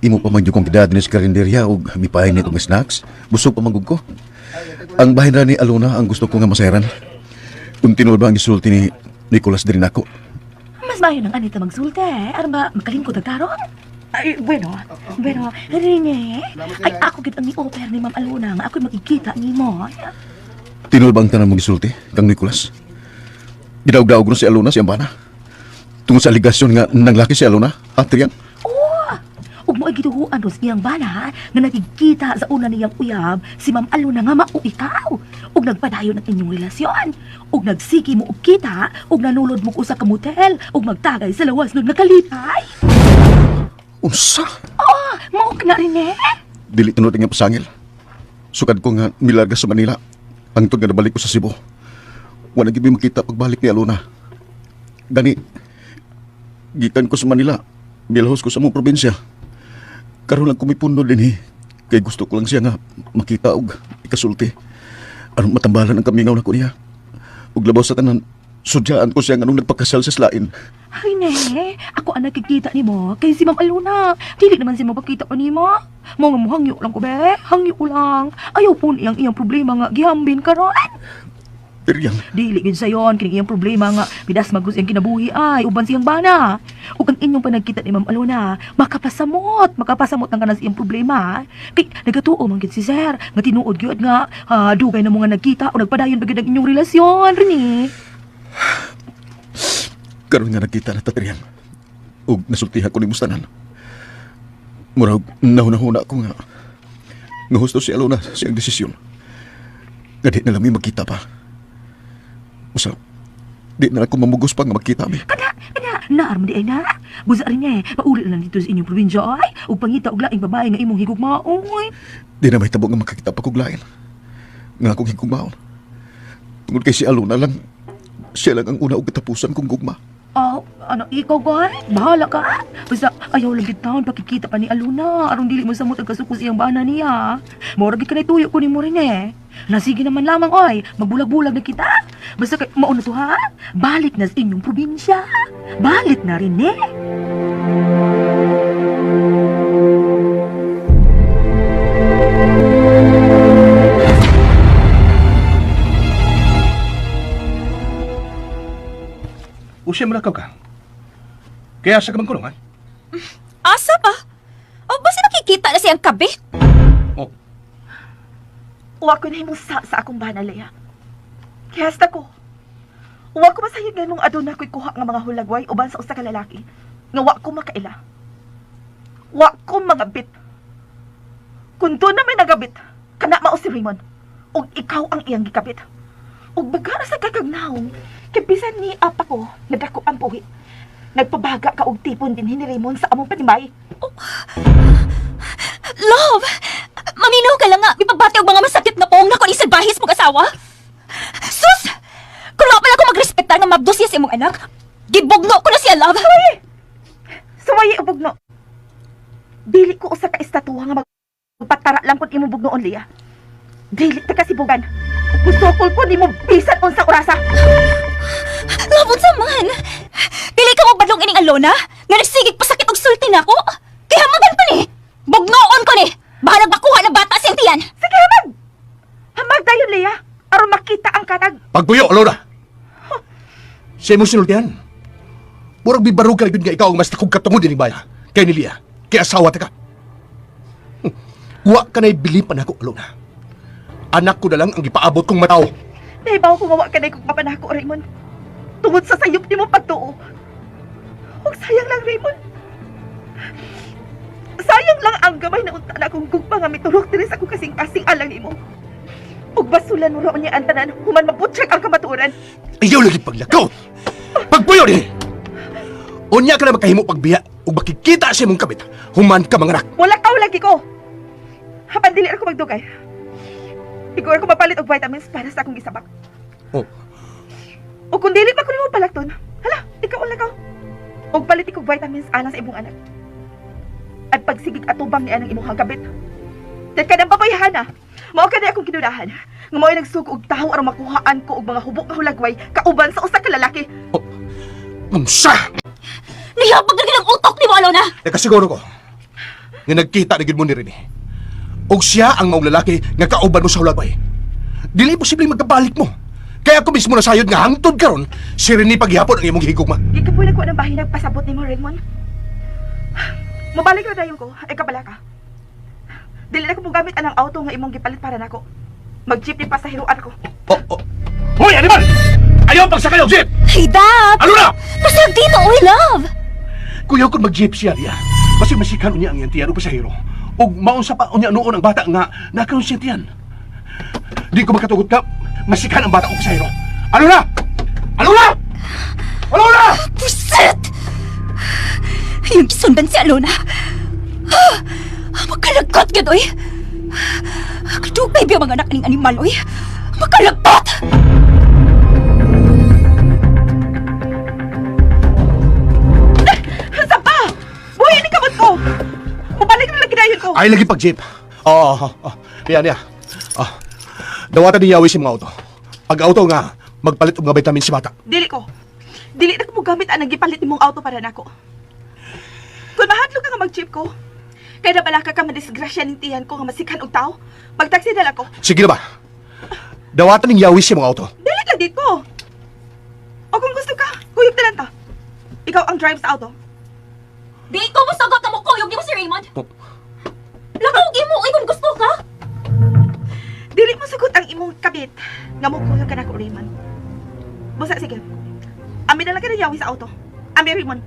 Imo pa man yung kong gidad ni sa karinderya og mipahin nito nga snacks. Busog pa man gud ko. Ang bahin ra ni Alona ang gusto ko nga masayran. Kung tinuod ba ang gisulti ni Nicolas diri nako. Mas mayo nang anita magsulti, aron ba makalingkod ang tarong? Ay, bueno, bueno, Rene, ay ako gid ang ni-offer ni Ma'am Alona nga ako'y makikita nimo. Tinuod ba ang tanan mong gisulti kang Nicolas? Gidaog-daog ron si Alona si Ambana. Tungod sa aligasyon nga nanglaki si Alona, ha, Triang? Oh, Ug mo'y gituhuan ros iyang bana nga nakikita sa una niyang uyab si Ma'am Alona nga mao ikaw. Ug nagpadayon ang inyong relasyon. Ug nagsiki mo og kita ug nanulod mo usa ka motel ug magtagay sa lawas nun nakalipay. Unsa? Oh, mao ka na rin eh. Dili tunod nga pasangil. Sukad ko nga milarga sa Manila. Hangtod nga nabalik ko sa Cebu. Wala gid mi makita pagbalik ni Alona. Gani, gikan ko sa Manila. Milhos ko sa mong probinsya. Karon lang kumipundo din eh. Kay gusto ko lang siya nga makita og ikasulti. Aron matambalan ang kamingaw nako niya. Ug labaw sa tanan, sudyaan ko siya nganong nagpakasal sa slain. Ay, ne, ako ang nakikita ni mo kay si Ma'am Alona. Dili naman siya mapakita pa nimo. Mo nga mo hangyo lang ko be, hangyo lang. Ayaw po niyang iyang problema nga gihambin karon. Piryang, Dili gyud sayon kini iyang problema nga pidas magus iyang kinabuhi ay uban siyang bana. Ug ang inyong panagkita ni Ma'am Alona, makapasamot, makapasamot ang kanas iyang problema. Kay nagatuo man gyud si Sir, nga tinuod gyud nga dugay na mo nga nagkita o nagpadayon ba gyud ang inyong relasyon, Rene. Karon nga nagkita na ta, Triang. Ug nasultihan ko nimo tanan. Murag nahuna-huna ko nga. Nga husto si Alona sa iyang desisyon. Nga di na lang mi magkita pa. Usa, di na lang ko mamugos pa nga magkita mi. Kana, kana, naar man di ay na. Busa rin eh, pauli na lang dito sa inyong probinsya ay. Ug pangita og laing babae nga imong higugmaon. Di na mahitabo nga makakita pa kog lain. Nga akong higugmaon. Tungod kay si Alona lang, siya lang ang una og katapusan kong gugma. Oh, ano, ikaw ba? Bahala ka. Basta ayaw lang gid taon pakikita pa ni Aluna. Aron dili mo samot ang kasukos iyang bana niya. Mura gid ka na tuyo ko ni mo rin eh. Nasige naman lamang oy, magbulag-bulag na kita. Basta kay mauna to ha. Balik na sa inyong probinsya. Balik na rin eh. Usiya mo ka. Kaya sa kamang kulungan? Asa pa? O basta nakikita na siyang kabi? Oh, Wa ko na himusa sa akong bana, Lea. Kaya hasta ko. Wa ko masayod nga nung aduna ko'y kuha nga mga hulagway uban sa usa ka lalaki. Nga wa ko makaila. Wa ko magabit. Kung doon na may nagabit, kana mao si Raymond. Ug ikaw ang iyang gikabit. Ug bagara sa kakagnawong, kay bisan ni apa ko, nagdako ang buhi. Nagpabaga ka og tipon din ni Raymond sa among panimay. Love! Maminaw ka lang nga! Ipagbati og mga masakit na poong nako ni salbahis mong asawa! Sus! Kung wala pala ko magrespetar nga mabdosya sa imong anak, gibugno ko na siya, love! Suwayi og bugno. Dili ko usa ka estatuwa nga magpatara lang kun imong bugnoon, Lia. Dili ta kasibugan. Musukol ko nimo bisan unsa orasa. Love, unsa man? Dili ka mo badlong ining Alona? Nga nagsigig pasakit og sulti nako? Kaya hamagan pa ni! Bugnoon ko ni! Bahalag makuha ng bata sa tiyan! Sige, hamag. Hamag dayon, Lia. Aron makita ang katag. Pagpuyo, Alona! Siya mo sinultihan. Murag bibarog ka na yun nga ikaw ang mas takog katungod ining baya. Kay ni Lia, kay asawa ta ka. Wa ka na'y bilipan ako, Alona. Anak ko na lang ang gipaabot kong mataw. Nahibaw ko nga wa ka na kong kapanako, Raymond. Tungod sa sayop nimo pagtuo. Ug sayang lang, Raymond. Sayang lang ang gamay na unta na akong gugma nga miturok diri sa akong kasing-kasing alang nimo. Ug basulan mo raon niya ang tanan human mabutsyag ang kamatuoran. Ayaw lagi paglakaw! Pagpuyo din! Unya ka na magkahimo pagbiya ug makikita sa imong kabit, human ka manganak. Wala ka lagi ko. Hapan dili ako magdugay. Ikaw ako mapalit og vitamins para sa akong isabak. Oh. O kung dili pa ko nimo palakton, hala, ikaw ang lakaw. Og palit ko vitamins alang sa imong anak. At pagsigig atubang ni anang imong hagabit. Dahil ka ng babayhana, mao ka na akong kinudahan. Nga mao'y nagsugo og tawo aron makuhaan ko og mga hubok nga hulagway kauban sa usa ka lalaki. Unsa! Niyabag na gid ang utok nimo, Alona! Nakasiguro ko nga nagkita na gyud mo ni Rene. Og siya ang maong lalaki nga kauban mo sa hulagway. Dili posible magkabalik mo. Kaya ako mismo nasayod nga hangtod karon si Rene paghihapon ang imong gihigugma. Gikapoy na ko ng bahin nagpasabot nimo, Raymond. Mabalik na dayon ko, ay kabala ka. Dili na ko mogamit anang auto nga imong gipalit para nako. Mag-jeep ni pasahiruan ko. Oh, oh. Hoy, animal! Ayaw pagsakay og jeep! Hey, Dad! Ano na? Pasag dito, oy, love! Kuya kung mag-jeep siya niya. Basig masikan unya ang iyang tiyan o pasahero. Ug maunsa pa unya noon ang bata nga nakaroon siya tiyan. Di ko makatugot ka, masikan ang bata o pasahero. Ano na? Ano na? Ano na? Pusit! Yung gisundan si Alona. Ah, makalagkot gid oy. Kadugay biya mga anak ning animal oy. Makalagkot! Sa pa! Buhay ni kamot ko! Mubalik na lang gidayon ko! Ay, lagi pag-jeep. Oo, oo, oo. Niya, niya. Ah, dawatan ni Yawi si mga auto. Pag auto nga, magpalit og mga vitamin si bata. Dili ko. Dili na ko mogamit ang gipalit nimong auto para nako. Kung mahadlok ka nga mag-jeep ko, kay nabalaka ka madisgrasya ning tiyan ko nga masikhan og tao. Magtaksi na lang ko. Sige na ba? Dawatan ni Yawi si mga auto. Dili lang di ko. O kung gusto ka, kuyog na lang ta. Ikaw ang drive sa auto. Di ko mosagot na mo kuyog nimo si Raymond. Oh. Lakaw mo oy kung gusto ka. Dili mo sugot ang imong kabit nga mo kuyog ka nako, Raymond. Busa sige. Ami na lang ka na yawi sa auto. Ami Raymond.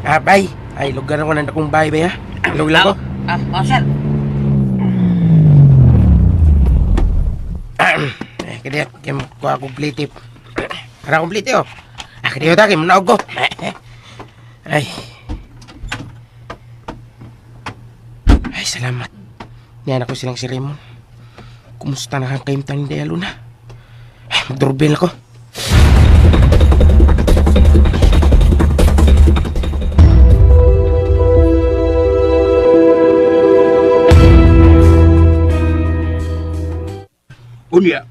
Ah, bay. Ay, lugar ako ng akong bay, bay, ha? Lug lang ko. Ah, oh, sir. Eh, kaya, kaya mo kuha complete. Para complete, oh. Ah, kaya ta, kaya mo naog ko. Ay. Ay, salamat. Niyan ako silang si Raymond. Kumusta na ang kayong ni Luna? Ay, magdoorbell ako. Unya,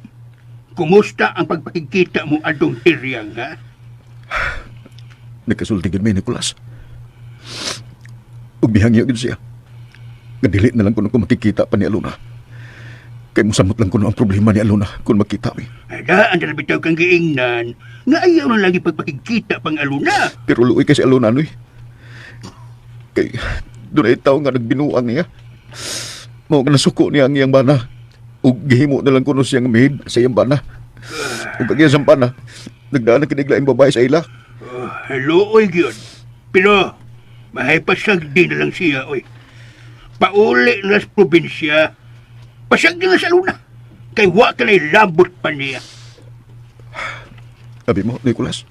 kumusta ang pagpakikita mo adong tiryang, ha? Nagkasulti gid mi, Nicolas. Ug mihangyo gid siya. Nga dili na lang kuno ko makikita pa ni Alona. Kay mosamot lang kuno ang problema ni Alona kung makita mi. Ay, daan na bitaw kang giingnan nga ayaw na lagi pagpakikita pang aluna. Pero luoy kay si Alona noy. Kay dunay tawo nga nagbinuang niya. Mao nga nasuko niya ang iyang bana. Ug gihimo na lang kuno siyang maid sa iyang bana. Ug ang iyang bana, nagdaan na kinig laing babae sa ila. Oh, luoy gyud. Pero mahay pasagdi na lang siya, oy. Pauli na sa probinsya. Pasagdi na sa luna. Kay wa ka na'y labot pa niya. Abi mo, Nicolas.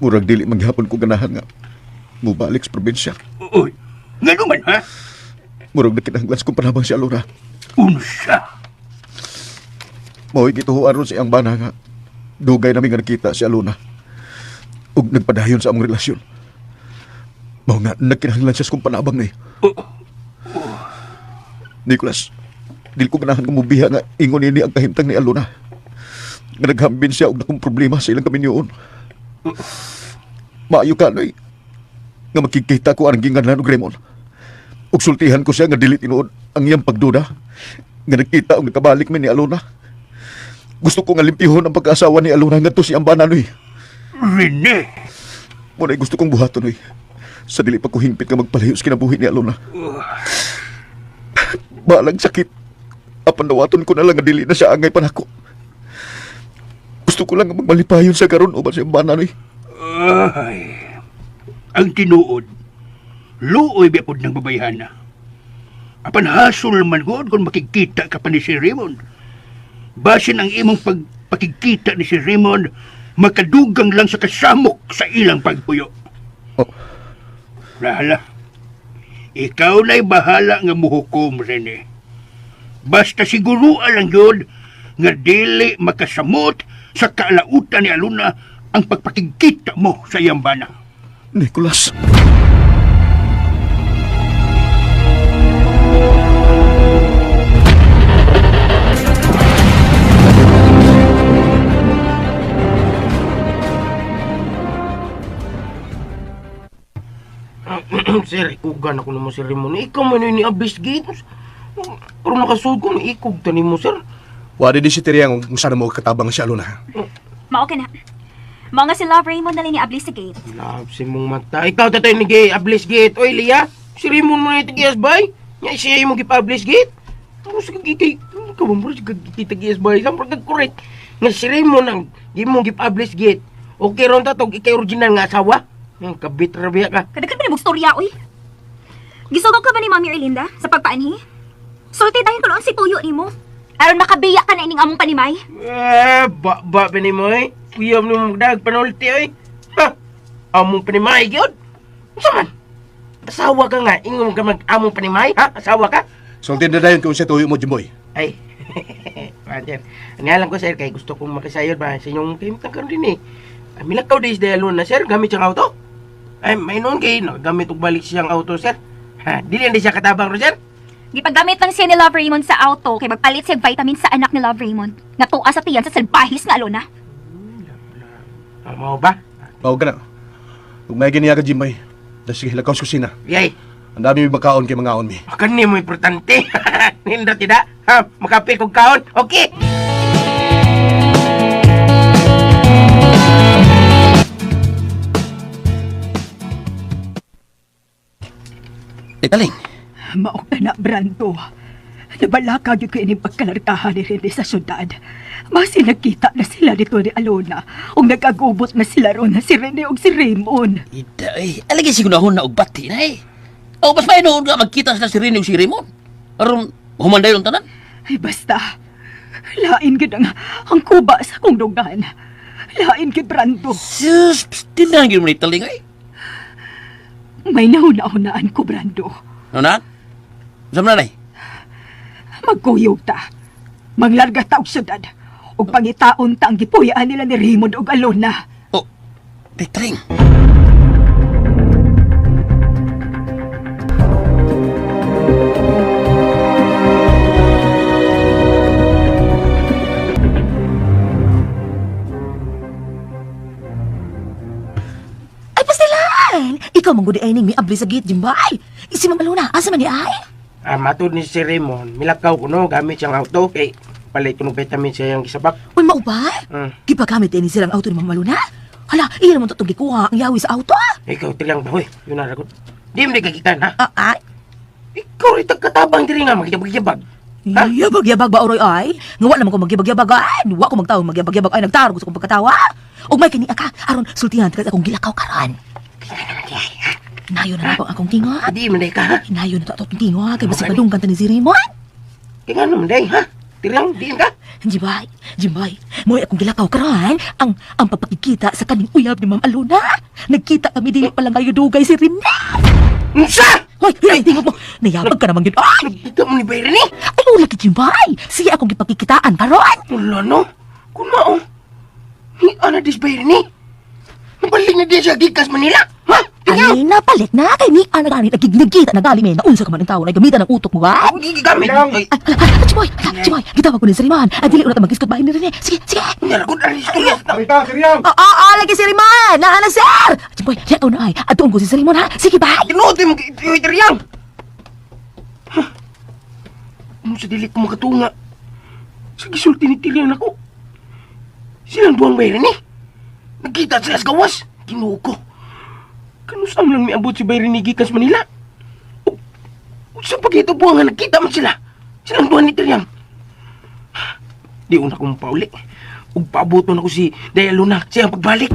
Murag dili maghapon ko ganahan nga mubalik sa probinsya. Oy, nga naman ha? Murag na kinahanglan sa kong panabang si Alona. Unsa? Mao'y gituhuan ron sa iyang bana nga dugay nami nga nakita si Alona. Ug nagpadayon sa among relasyon. Mao nga nagkinahanglan siya sa kong panabang ni. Nicolas, dili ko ganahan nga mubiha nga ingon ini ang kahimtang ni Alona. Nga naghambin siya og nakong problema sa ilang kaminyoon. Maayo ka, Noy. Nga makikita ko ang ginganlan og Raymond. Ug sultihan ko siya nga dili tinuod ang iyang pagduda. Nga nagkita og nakabalik mi ni Alona. Gusto ko nga limpihon ang pagkaasawa ni Alona ngadto si Ambana, Noy. Rene! Muna gusto kong buhaton, Noy. Sa dili pa ko hingpit nga magpalayo sa kinabuhi ni Alona. Balang sakit. Apan dawaton ko na lang nga dili na siya angay panako. Gusto ko lang nga magmalipayon sa karon uban si Ambana, Noy. Ay, ang tinuod, luoy ba pod ng babayhana. Apan hasol man gud kung makikita ka pa ni si Raymond. Basin ang imong pagpakikita ni si Raymond, makadugang lang sa kasamok sa ilang pagpuyo. Oh. Rahala, ikaw na'y bahala nga muhukom, Rene. Basta siguro lang yun nga dili makasamot sa kaalautan ni Aluna ang pagpakikita mo sa iyang bana. Nicolas. Sir, ikugan ako naman si Raymond. Ikaw man yun ni Abis Gates. Pero makasud ko ni ikog tani mo, sir. Wadi di si Tiryang kung saan mo katabang si Alona. Mao ka na. Mga si Love Raymond na lang ni abli sa gate. Love si mong mata. Ikaw tatoy ni gay ablis gate. Oy, Lia. Si Raymond mo na itagiyas bay. Nya siya yung gipa-ablis gate. Ano sa kagigay? Ikaw mo sa kagitagiyas bay. Sa pagkag correct. Nga si Raymond ang gimong gipa-ablis gate. Okay ron tatog ikay original nga asawa. Ang kabit rabiya ka. Kadaghan pa ni mong storya, oy. Gisugo ka ba ni Mami Erlinda sa pagpaanhi? Sulti dahil ko noon si Puyo nimo. Aron makabiya ka na ining among panimay. Eh, ba ba pa ni mo eh. Kuya mo nung dag panulti oy. Ha? Among panimay gyud. Unsa man? Asawa ka nga, ingon ka mag among panimay, ha? Asawa ka? Sulti na dayon kung sa tuyo mo, Jimboy. Ay. Roger. Ang alam ko sir kay gusto kong makisayod ba sa inyong kahimtang karon din eh. Ay, milakaw days dahil na sir, gamit siyang auto. Ay, may noon kay no, gamit og balik siyang auto sir. Ha, dili na siya katabang ro sir. Gipagamit lang siya ni Love Raymond sa auto kay magpalit siya vitamin sa anak ni Love Raymond. Natuwa sa tiyan sa salbahis nga alona. Ah, mao ba? Mao ka na. Kung may giniya ka, Jimboy. Da sige, lakaw sa kusina. Yay. Ang dami may makaon kay mangaon mi. Kani mo importante. Nindot tidak? Ha, makape kog kaon. Okay. Eh, taling. Maok na na, Brando. Nabalaka gyud ko ining pagkalarkahan ni Rene sa syudad. Basi nagkita na sila nito ni Alona. Ug nag-agubot na sila ron na si Rene ug si Raymond. Ida, eh. Alagay sigurahon na og bati na eh. O, mas may noon nga magkita sila si Rene o si Raymond. Aron, humanday yung tanan. Ay basta, lain gyud ang kuba sa akong dugan. Lain gyud, Brando. Sus, tinang yun mo ni taling eh. May nahuna-hunaan ko, Brando. Ano na? Saan na, nay? Magkuyog ta. Manglarga ta og syudad. Ug pangitaon ta ang gipuyaan nila ni Raymond ug Alona. Oh, Petring. Ay, pastilan! Ikaw mong gudi ay ning miabli sa gate, Jimbay. Si Ma'am Alona, asa man di ay? Ah, matud ni si Raymond, milakaw ko no, gamit siyang auto kay palit ko ng vitamin siya yung gisabak. Uy, maubay? Gipagamit din silang auto ni Ma'am Alona. Hala, iya naman to'g gikuha ang yawi sa auto. ah. Ikaw tilang ba, hoy? Yun na ragot. Di mo kagitan, ha? Ah, ay. Ikaw rin katabang diri nga, magyabag-yabag. Yabag-yabag ba, Oroy, ay? Nga wa naman ko magyabag-yabag, ay. Wa ko magtawo magyabag-yabag, ay. Nagtarog sa akong pagkatawa. Ug may kini ka, aron sultihan ka sa akong gilakaw karon. Nayo na na po ang akong tingo. Di man ka, ha? Nayo na to atong tingo, kay basig madunggan ta ni si Raymond. Kaya nga naman, day, ha? Tilang, diin ka? Jimbay, Jimbay, mo'y akong gilakaw karon ang pagpakikita sa kaning uyab ni Ma'am Alona. Nagkita kami dili pa lang kayo dugay si Rene. Unsa? Hoy, ay, tingog mo. Nayabag ka naman yun. Ay! Nagkita mo ni Byron eh? Ay, wala ki Jimbay. Sige akong gipakikitaan karon. Wala no. Kung mao. Ni ana dis Byron eh. Nabalik na din siya gikas Manila. Ha? Ay, napalit na kay ni ana gani nagigigita na gali men. Naunsa ka man ang tao na gamitan ang utok mo ba? Gigamit. Ay, Ay, ala, ala, Chimoy, ala, Chimoy, gitawag ko ni si Riman. Ay, dili una ta mag-iskot bahin ni Rene. Sige, sige. Naragot ang istorya. Arita, Siriyang! Oo, oo, lagi si Riman. Naa na, sir. Chimoy, siya na ay. Atuon ko si Riman, ha? Sige, bye. Tinuod mo kay Tiryang. Ano sa dili ko makatunga? Sa gisulti ni Tiryang nako. Silang duwang Byron eh. Nagkita sila sa gawas. Ginoo ko. Kanusam lang miabot si Byron ni gikas Manila. O, sa pagkita buwan nga nagkita man sila. Silang duwa ni Tiryang. Di una kong pauli. Ug paaboton ako si Daya Luna sa iyang pagbalik.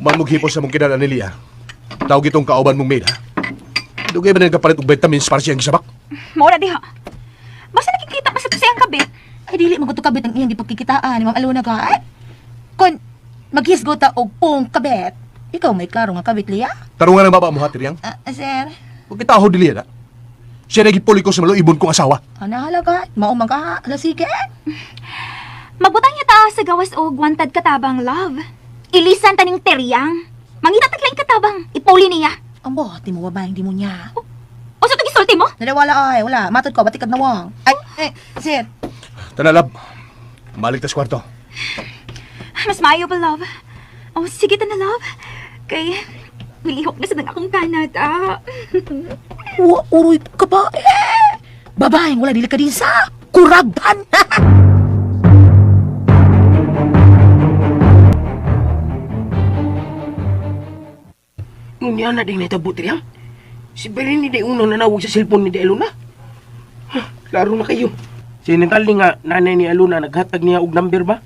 Human mo hipos sa mong kinala ni Lia. Tawag itong kauban mong maid, ha? Dugay ba na nagkapalit og vitamins para siyang gisabak? Mora diha. Basta nakikita pa sa siyang kabit. Ay, dili man ko to kabit ang iyang gipagkikitaan ni Ma'am Alona ka. Ay, kon maghisgo ta og pong kabit. Ikaw may klaro nga kabit, Lia. Tarungan ang baba mo, ha, Tiryang? Ah, sir. Huwag kita di Lia, na. Siya nagipuli ko sa maluibon kong asawa. Ana halaga, mao man ka, ala sige. Magbutang niya ta sa gawas og wantad katabang love. Ilisan taning teryang. Mangita taglaing katabang. Ipuli niya. Ang bote mo babaeng di mo niya. O sa gisulti mo? Dali, wala ay, wala. Matod ko, batikag na wong. Ay, eh, sir. Tanalab, balik tas kwarto. Mas maayo pa, love. Oh, sige ta na, love. Kay, milihok na sa nang akong Canada. Wa uroy ka ba? Eh! Babaeng wala dili ka din sa kuragan. Ngunya na ding natabo Triyang. Si Berini di unang nanawag sa cellphone ni De Aluna. Huh, klaro na kayo. Si Natalie nga nanay ni Aluna naghatag niya og number ba?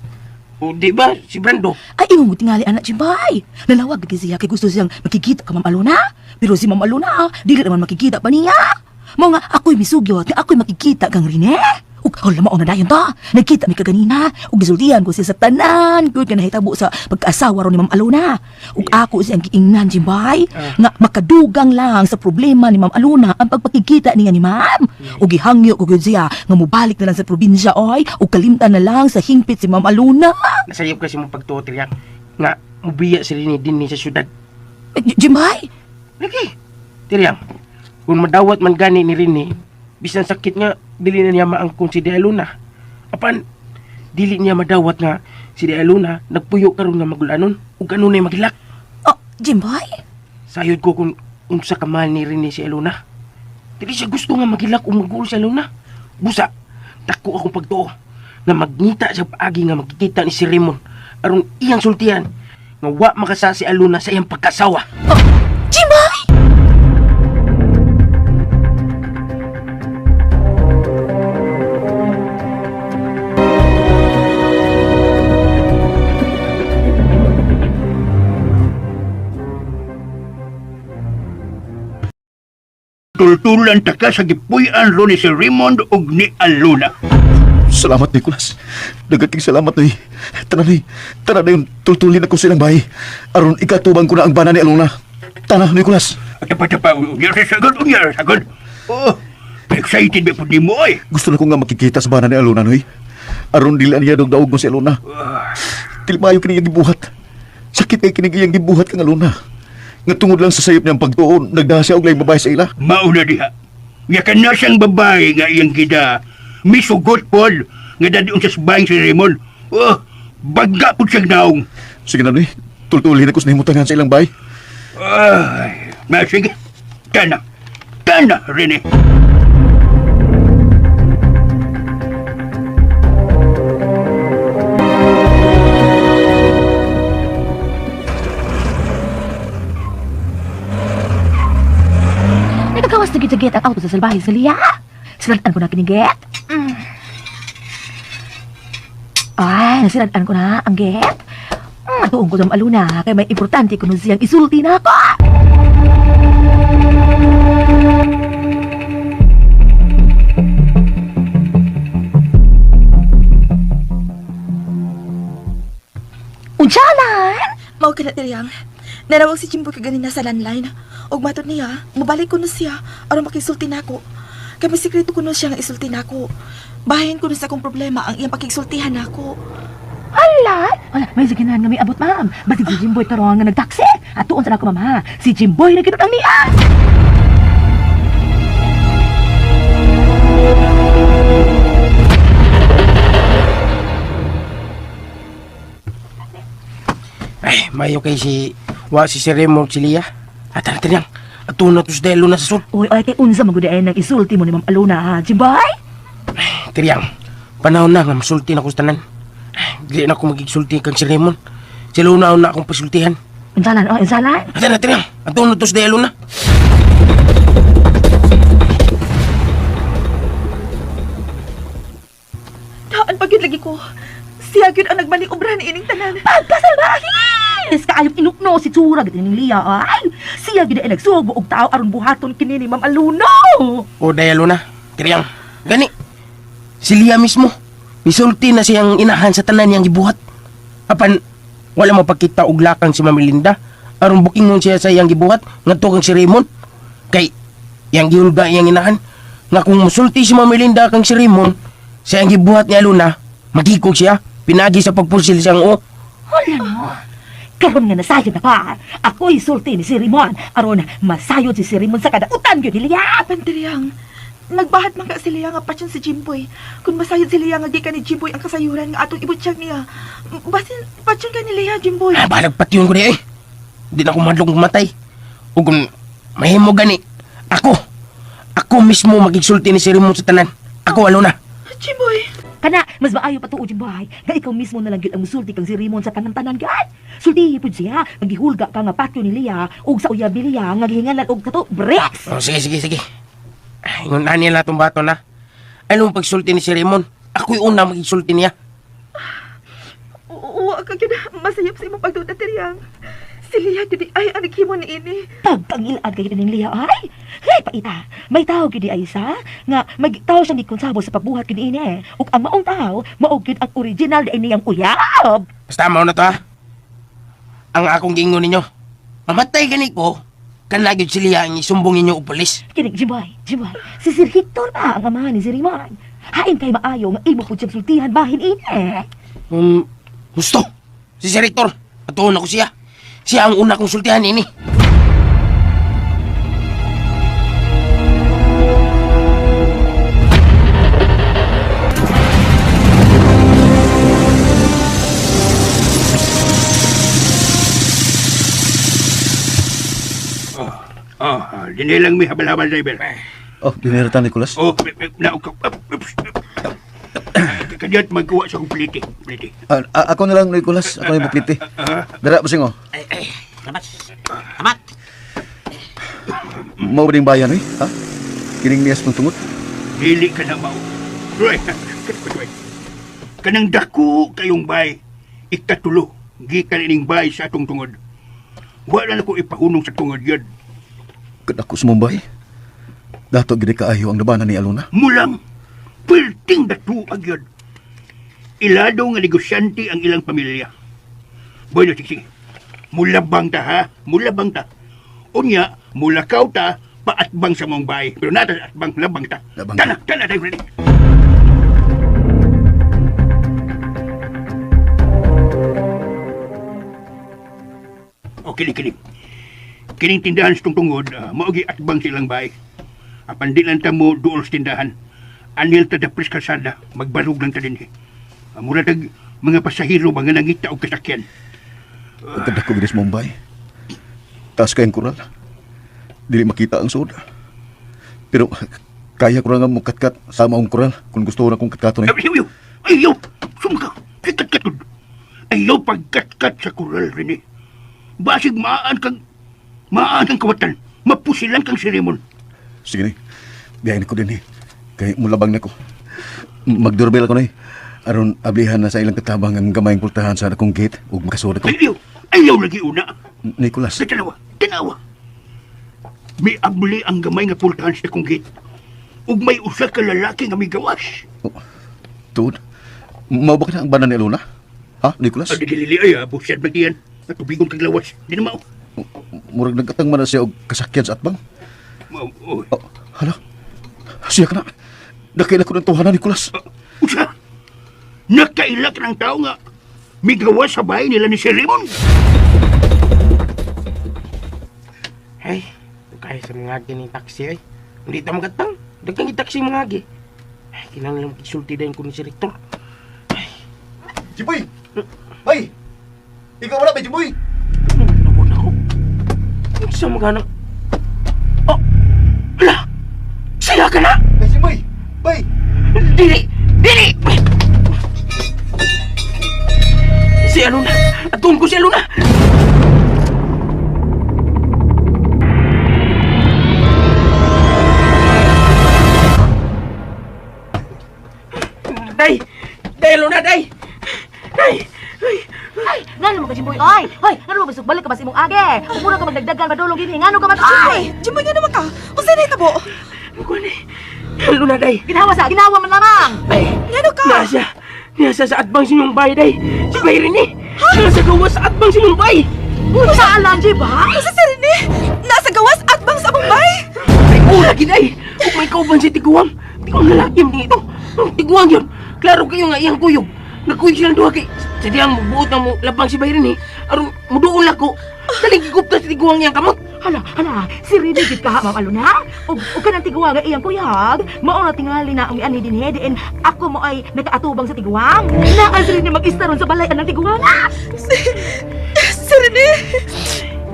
O di ba si Brando? Ay, imong tingali anak Jimbay. Nanawag gid siya kay gusto siyang makikita ka Ma'am Alona. Pero si Ma'am Alona, dili naman makikita pa niya. Mao nga ako'y misugyot nga ako'y makikita kang Rene. Ug hala mao na dayon ta. Nagkita mi kaganina ug gisultihan ko siya sa tanan gud nga nahitabo sa pagkaasawa ron ni Ma'am Alona. Ug ako siyang giingnan Jimbay nga makadugang lang sa problema ni Ma'am Alona ang pagpakikita niya ni Ma'am. Ug gihangyo ko gyud siya nga mobalik na lang sa probinsya oy ug kalimtan na lang sa hingpit si Ma'am Alona. Nasayop kasi mong pagtuo Triyang. Nga mubiya si Rini din ni sa syudad. Jimbay! Lagi. Triyang, kung madawat man gani ni Rini, bisan sakit nga dili na niya maangkon si De Aluna. Apan dili niya madawat nga si De Aluna nagpuyo karon nga magulanon ug kanunay magilak. Oh, Jimboy? Sayod ko kung unsa ka mahal ni Rene si Aluna. Dili siya gusto nga magilak o maguol si Aluna. Busa, dako akong pagtuo nga magngita siya paagi nga magkikita ni si Raymond aron iyang sultihan nga wa makasa si Aluna sa iyang pagkasawa. Oh, Jimboy! Tultulan ta ka sa gipuy-an ro ni si Raymond ug ni Aluna. Salamat, Nicolas. Daghan kay salamat, Noy. Tara, Noy. Tara na yun. Tultulin ako silang bahay. Aron ikatubang ko na ang bana ni Alona. Tara, Nicolas. Tapa tapa, unya sa sagod, unya sa sagod. Oh, excited ba pud nimo oy. Gusto na ko nga makikita sa bana ni Alona, Noy. Aron dili niya daog mo si Alona. Tilmayo kini iyang gibuhat. Sakit kay kini iyang gibuhat kang Alona. Nga tungod lang sa sayop niyang pagtuon, nagdaha siya og laing babae sa ila. Mauna diha. Nga kana siyang babae nga iyang gida. Misugot pod nga dadion sa bahay si Raymond. Oh, bagga pud siyang naong. Sige na, Noy. Tultulin ako sa nahimutangan sa ilang bahay. Ay, ma sige. Kana. Kana, Rene. Nagagawas na gid ang auto sa salbahe sa liya. Siradaan ko na kinigit. Mm. Ay, nasiradaan ko na ang get. Tuong ko sa aluna kay may importante kuno siyang isulti na ako. Unsalan? Mao ka na Tiriyang. Nanawag si Jimboy kaganina sa landline. Ug matod niya, mobalik ko no siya aron makisulti nako. Kay may sikreto ko no siya nga isulti nako. Bahin ko no sa akong problema ang iyang pakigsultihan nako. Ala! Ala, may siginan nga may abot, ma'am. Basig si Jimboy karon nga nagtaksi. At tuon sa ako, ma'am, ha? Si Jimboy na kinot ang niya! Ay, mayo kay si wa si si Raymond si Lia. At tara Triyang, ato na to si De Aluna sa sud. Uy, ay, kay unsa magudayan ng isulti mo ni Ma'am Alona, ha? Jimboy? Triyang, panahon na nga masulti na ko sa tanan. Ay, dili na ako magigsulti kang si Raymond. Si Luna na akong pasultihan. Unsalan, oh, unsalan? Ato na Triyang, ato na to si De Luna. Daan pa gyud lagi ko. Siya gyud ang nagmaniobra ni ining tanan. Pagkasalbahis! Kaayong inukno si Tsura, gid ning Lia, ay! Siya gid ay nagsugo og tao aron buhaton kini ni Ma'am Alona. O De Luna, Triyang, gani. Si Lia mismo, misulti na siyang inahan sa tanan niyang gibuhat. Apan, wala mapakita og lakang si Ma'am Linda. Aron bukingon siya sa iyang gibuhat, ngadto kang si Raymond. Kay, iyang gihulga iyang inahan. Nga kung musulti si Ma'am Melinda kang si Raymond, sa iyang gibuhat ni Aluna, magikog siya, pinagi sa pagpulsil siyang o. Hala no. Karon nga nasayod na pa. Ako'y sulti ni si Ramon. Aron masayod si si Ramon sa kadautan gyud ni Lia. Apan Tiriyang, nagbahat man ka si Lia nga patyon si Jimboy. Kung masayod si Lia nga gikan ni Jimboy ang kasayuran nga atong ibutyag niya. Basin patyon ka ni Lia, Jimboy. Ah, balag patyon ko niya eh. Di na ako madlong kumatay. O kung mahimo gani, ako, Ako mismo magigsulti ni si Raymond sa tanan. Ako, Alona. Jimboy. Kana, mas maayo pa tuod, Jimboy. Nga ikaw mismo na lang gyud ang musulti kang si Raymond sa tanan-tanan gad. Sultihi pud siya, ang gihulga ka nga patyo ni Lia ug sa uyab ni Lia nga gihingalan og kato bricks. Oh, sige, sige, sige. Ay, Ingon na nila itong bato na. Ano ang pagsulti ni si Raymond? Ako'y una magigsulti niya. Uwa ka gyud masayop sa imong pagduda Tiriyang. Si Lia gyud ay ang naghimo ni ini. Pagkangilaan kayo ning Lia ay. Hey, paita. May tao gyud ay sa nga may tao siyang gikonsabo sa pagbuhat gyud ini. Ug ang maong tao, mao gyud ang original di niyang uyab. Basta mao na to ha. Ang akong giingon ninyo. Mamatay gani ko, kanla gyud si Lia ang isumbong ninyo og pulis. Kinig, Jimboy, Jimboy, si Sir Hector ba ang amahan ni si Raymond? Hain kay maayo nga imo pud siyang sultihan bahin ini. Gusto. Si Sir Hector, atuon ako siya. Siya ang una kong sultihan ini. Ah, dinhi lang mi habal-habal driver. Oh, dinirata Nicolas. Oh, na Kadyat magkuha sa akong plite. Plite. Ah, ako na lang Nicolas, ako na yung buklite. Dara bossing oh. Ay, ay, salamat. Salamat. Mao ba ding bayan eh? Ha? Kining niyas mong tungod? Dili ka na mao. Roy, katpatuay. Kanang dako kayong bay, ikatulo, gikan ining bay sa atong tungod. Wala na ko ipahunong sa tungod yun. Kadako sa Mumbai. Dato gid kaayo ang labanan ni Alona. Mulang, pilting datuag yun. Ilado nga negosyante ang ilang pamilya. Bueno, sige, sige. Mulabang ta, ha? Mulabang ta. Unya, mulakaw ta, paatbang sa mong bay. Pero nata sa atbang, labang ta. Labang ta. Tana, tana tayo, Freddy. O, kini, kini. Kining tindahan sa tungtungod, mao gi atbang silang bay. Apan di lang ta mo duol sa tindahan. Anil ta dapris kalsada, magbarug lang ta dinhi. Mura tag mga pasahero ba nga nangita og kasakyan. Kadako gid sa Mumbai. Taas kayang kural. Dili makita ang sud. Pero kaya ko ra nga mukatkat sa maong kural kung gusto ra kong katkaton eh. Ayaw, ayaw, ayaw, sumka, kikatkaton. Ayaw pagkatkat sa kural rin eh. Basig maan kang kawatan, mapusilan kang sirimon. Sige ni. Biyahin ko din eh. Kay mulabang na ko. Magdoorbell ako na eh. Aron ablihan na sa ilang katabang ang gamayng pultahan sa akong gate ug makasud ako. Ayaw, ayaw lagi una. Nicolas, Tanawa, tanawa. May abli ang gamay nga pultahan sa akong gate. Ug may usa ka lalaki nga migawas. tuod. Mao ba ka na ang banan ni Alona? Ha, Nicolas? Ang dilili ay busyad magiyan. Natubigon kag lawas. Di na mao. Murag nagkatang man na siya og kasakyan sa atbang. Mao, oh. Oh, hala. Siya ka na. Nakaila ko ng tuhanan, Nicolas. Usa! Nakailak ng tao nga migawas sa bahay nila ni Sir Raymond. Ay, kaya sa mga agi ng taxi ay. Hindi ta magatang. Daghang taxi mga agi. Ay, kinahanglan lang sulti dayon ko ni si Rector. Jiboy! Bay! Ikaw wala ba, Jiboy? Nabon ako. Sa mga anak. Oh! Ala! Siya ka na! Bay, Jiboy! Bay! Dili! Dili! Si Aluna! Atuon ko si Aluna! Day! Day, Aluna! Day! Day! Ay! Ay, ngano mo ka Jimboy ay. Hoy, ngano mo basuk balik ka ba sa imong age? Ug mura ka magdagdagan padulong dinhi. Ngano ka man ay? Jimboy nga naman ka. Unsa na hitabo? Kuan eh. Aluna, day! Ginawa sa, ginawa man lamang. Ay! Ngano ka? Nasa! Nasa sa atbang sinyong bay, day! Si Bay rin eh! Nasa gawas sa atbang sinyong bay! Unsa lang, Jimboy? Unsa si Rene? Nasa gawas at bang sa Bombay? Ay, ula gid ay. Ug may kauban si Tiguang. Tiguang lalaki man ito. Ang Tiguang yun. Klaro kayo nga iyang kuyog. Nagkuyog silang duha kay sa diyang mubuot na mo labang si Byron eh. Aron muduol ako. Daling gigupta si Tiguang iyang kamot. Hala, hala, si Rene gid ka Ma'am Aluna. Ug ug kanang tiguang nga iyang kuyag, mao nga tingali na ang mianhi dinhi diin ako mo ay nakaatubang sa tiguang. Naa si Rene mag-isa ron sa balay anang tiguang. Si Rene!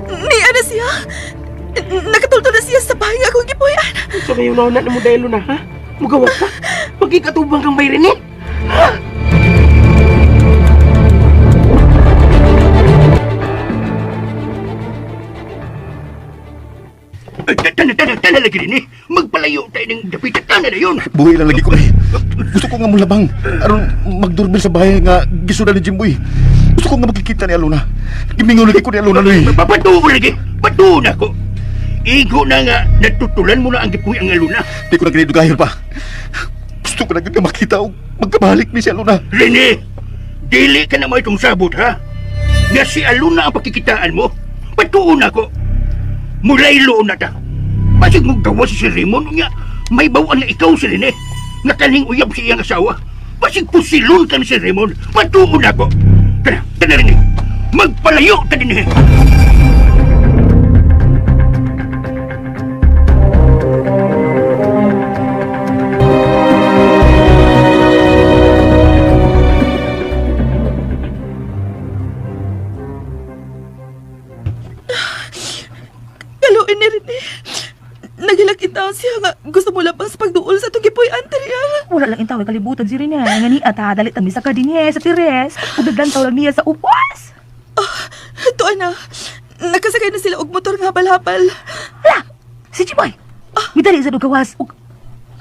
Ni ana siya? Nakatultol na siya sa bahay nga akong gipuy-an. Sa Unsa may una na mo dahil na, ha? Mugawas ka? Magkikatubang kang bayrin eh. Tana, tana, tana lagi rin eh. Magpalayo tayo ng dapit. Tana na yun. Buhi lang lagi ko eh. Gusto ko nga mulabang aron magdurbil sa bahay nga gisudan ni Jimboy. Gusto ko nga makikita ni Alona. Gimingaw lagi ko ni Alona noy. Patuo lagi. Patuo na ko. Igo na nga, natutulan mo na ang gipuy ang Aluna. Di ko na ginidugayon pa. Gusto ko na gyud nga makita og magkabalik ni si Alona. Rene, dili ka na mo itong sabot, ha? Nga si Aluna ang pakikitaan mo. Patuo na ko. Mulaylo na ta. Basig mo gawa si Raymond nga may bawaan na ikaw si Rene. Nga kaning uyab si iyang asawa. Basig pusilon ka ni si Raymond. Patuo na ko. Tara, tara Rene. Magpalayo ta din eh. Kaluin ni Rene. Nagilak itaw siya nga gusto mo labas pagduol sa itong gipuy Andrea. Wala lang intaw kalibutan si Rene. Nga ni ata dalit ang misa ka din niya sa Tires. Ug naglantaw lang niya sa upas. Tuan na. Nakasakay na sila og motor nga habal-habal. Hala! Si Jimoy! Midali sa dugawas. Ug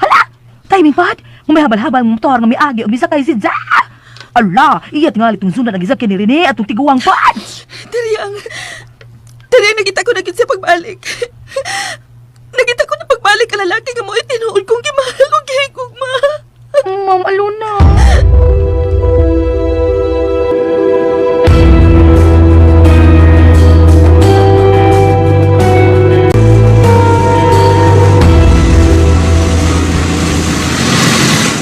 Hala! Timing pad! Nga may habal-habal ng motor nga miagi ug misakay si Ja! Ala! Iyat nga itong sundan ang gisakyan ni Rene atong tiguang pad! Diri ang... Diri ang nakita ko na gid siya pagbalik. Nakita ko na pagbalik ang lalaki nga mo'y tinuod kong gimahal og gihigugma. Ma'am Alona!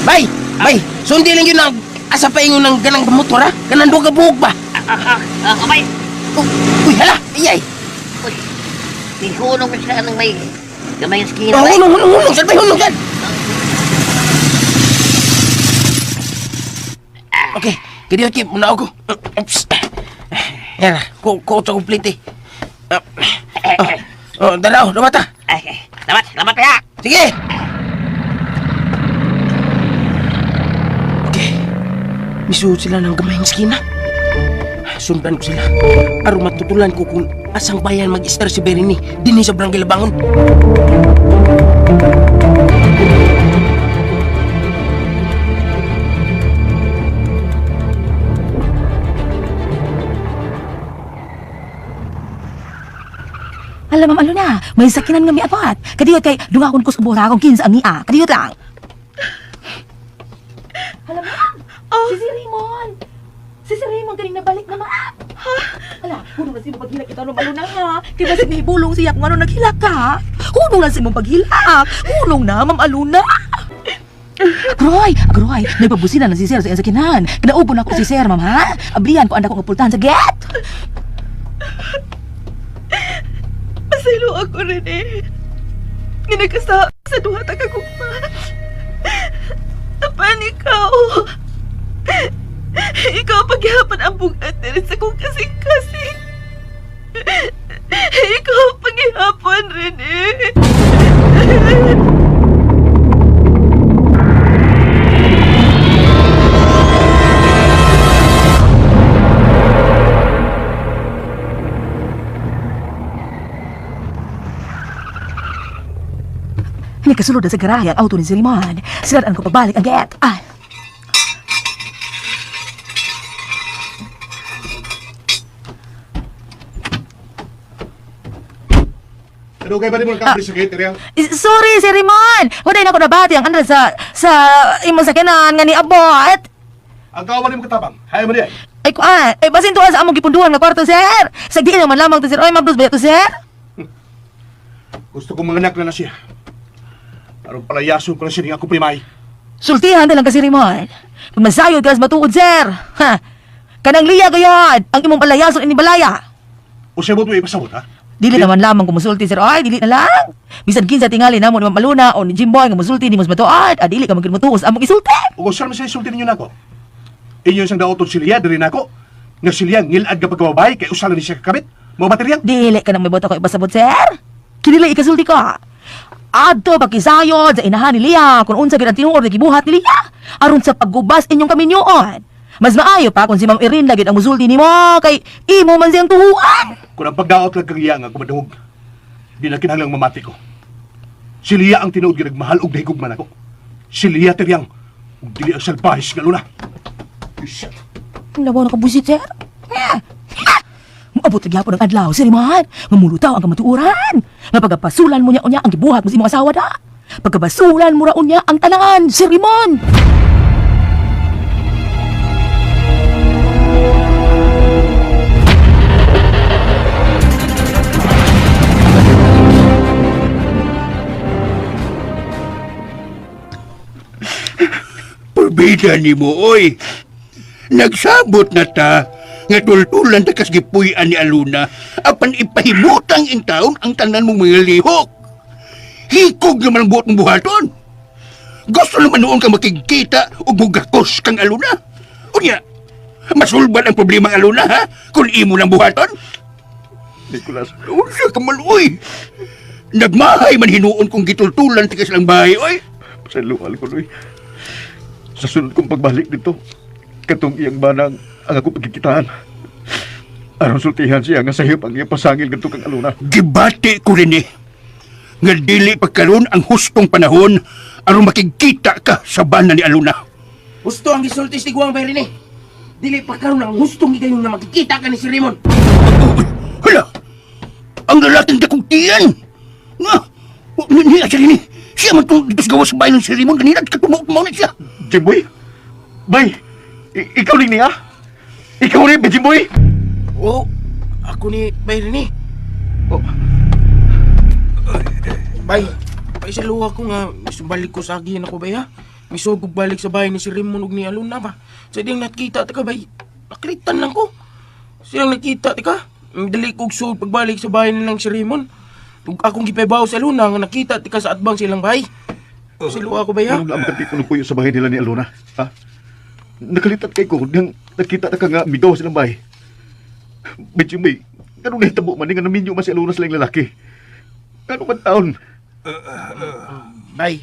Bay! Bay! Sundi lang yun ang asa pa ingon ng ganang motor, ha? Ganang duha ka buhok ba? Amay! Oh, uy, hala! Iyay! Uy! Tihunong na sila ng may gamay ang skina. Oh, hunong, hunong, hunong! Saan ba hunong saan? Okay, kaya keep muna ako. Oops. Yan na, ko sa kumplete. Ah, oh, dalaw, dumata. Ay, Salamat, salamat kaya! Sige! Okay. Misuod sila ng gamayng skina. Sundan ko sila. Aron matutulan ko kung asang bayan mag-istar si Berini dinhi sa Barangay Labangon. Hala, Ma'am Alona, may sakinan nga miabot. Kadiyot kay dungakon ko sa ubos akong 15 ang niya. Kadiyot lang. Hala, ma'am! Si si Raymond! Si si Raymond galing nabalik na, ma'am! Ha? Hala, hunong na si mo paghilak ito, Ma'am Alona, ha? Kay basig nahibulong siya kung ano naghilak ka. Hunong na si mo paghilak. Hunong na, Ma'am Alona. Agroy, agroy, nagpabusina na si Sir sa iyang sakinan. Kinaubo na ko si Sir, ma'am, ha? Ablihan ko anda ko kapultahan sa gate. Pasaylo ako Rene. Nga nagkasa sa duha ta ka gugma. Apan ikaw. Ikaw paghihapon ang bugat diri sa kong kasing-kasing. Ikaw paghihapon, Rene. Nagkasulod na sa garahe ang auto ni si Raymond. Sinadaan ko pagbalik ang gate. Ah. Ano kay ba ni mo nakabri sa gate, Ariel? Sorry, si Raymond. Wala na ko nabati ang andra sa imong sakinan nga ni abot. Ang kawa ni mo katabang. Hay mo niya. Ay kuan, ay basin tuan sa among gipunduhan nga kwarto, sir. Sa diin naman lamang to sir. Oy, mabdos ba to, sir? Gusto kong manganak na na siya. Aron palayason ko na siya ning ako primay. Sultihan na lang ka si Raymond. Pag masayod ka sa matuod, sir. Ha. Kanang liya gayod, ang imong palayason ini balaya. O siya mo ito ipasabot, ha? Dili naman lamang kumusulti sir. Ay, dili na lang. Bisan kinsa tingali namo ni Ma'am Aluna o ni Jimboy nga musulti ni mas matuod. Ah, dili ka man mutuos among isulti. O kung saan man siya isulti ninyo nako. Inyo isang daoton silya, diri nako. Nga silya, ngilad ka pagkababay, kay usala ni siya kakabit. Mga baterya. Dili ka nang may bota ko ipasabot, sir. Kinila ikasulti ko. Adto pakisayod sa inahan ni Lia kung unsa gid ang tinuod nga gibuhat ni Lia aron sa paggubas inyong kaminyoon. Mas maayo pa kung si Ma'am Irene lagi ang musulti nimo kay imo man siyang tuhuan. Kung ang pagdaot lang kang iya nga kumadungog, di na kinahanglang mamati ko. Si Lia ang tinuod nga nagmahal og nahigugma nako. Si Lia Teriang, ug dili ang salbahis nga luna. Shit. Labaw na kabusit, sir. Maabot na gyapon ang adlaw, sir man. Mamulutaw ang kamatuoran. Nga pagkapasulan mo niya unya ang gibuhat mo sa imong asawa da. Pagkabasulan mo ra unya ang tanan, Sir Rimon. Purbida ni mo, oy. Nagsabot na ta nga tultulan ta kas gipuy-an ni Aluna apan ipahimutang in taon ang tanan mong mga lihok. Hikog naman ang buot mong buhaton. Gusto naman noon kang makigkita ug mugakos kang Aluna. Unya, masulban ang problema ang Aluna ha kung imo lang buhaton. Nicolas, Unsa ka man, oy. Nagmahay man hinuon kung gitultulan ti kas lang bahay, oy. Pasayloan ko, Noy. Sa sunod kong pagbalik dito, katong iyang banang ang ako pagkikitaan. Aron sultihan siya nga sayop ang iyang pasangil ganito kang aluna. Gibati ko rin eh. Nga dili pa karon ang hustong panahon aron makigkita ka sa bana ni Aluna. Husto ang gisulti si Guang bay Rene. Dili pa karon ang hustong higayon nga makikita ka ni si Raymond. Hala! Ang lalaking dakong tiyan! Nga! Niya siya rin eh. Siya man itong dito sa gawas sa bayan ng si Raymond kanina. Katumaw-tumaw na siya. Jimboy! Bay! Ikaw rin niya? Ikaw rin ba, Jimboy? Oh, ako ni Bay Rene. Oh. Bay, bay sa luha ko nga misubalik ko sa agihan ako bay ha. Misugog balik sa bahay ni si Raymond ug ni Aluna ba. Sa ding nakita ta ka bay. Naklitan lang ko. Silang nakita ta ka. Dali kog sud pagbalik sa bahay nilang si Raymond. Ug akong gipabaw sa Aluna nga nakita ta ka sa atbang silang bahay. Sa luha ko bay ha. Anong lamang tipo ng puyo sa bahay nila ni Alona? Ha? Nakalitan kay ko nang nakita na ka nga migaw silang bahay. Bay, Jimboy, ganun nahitabo man nga naminyo man si Alona silang lalaki. Ganun man taon? Bay,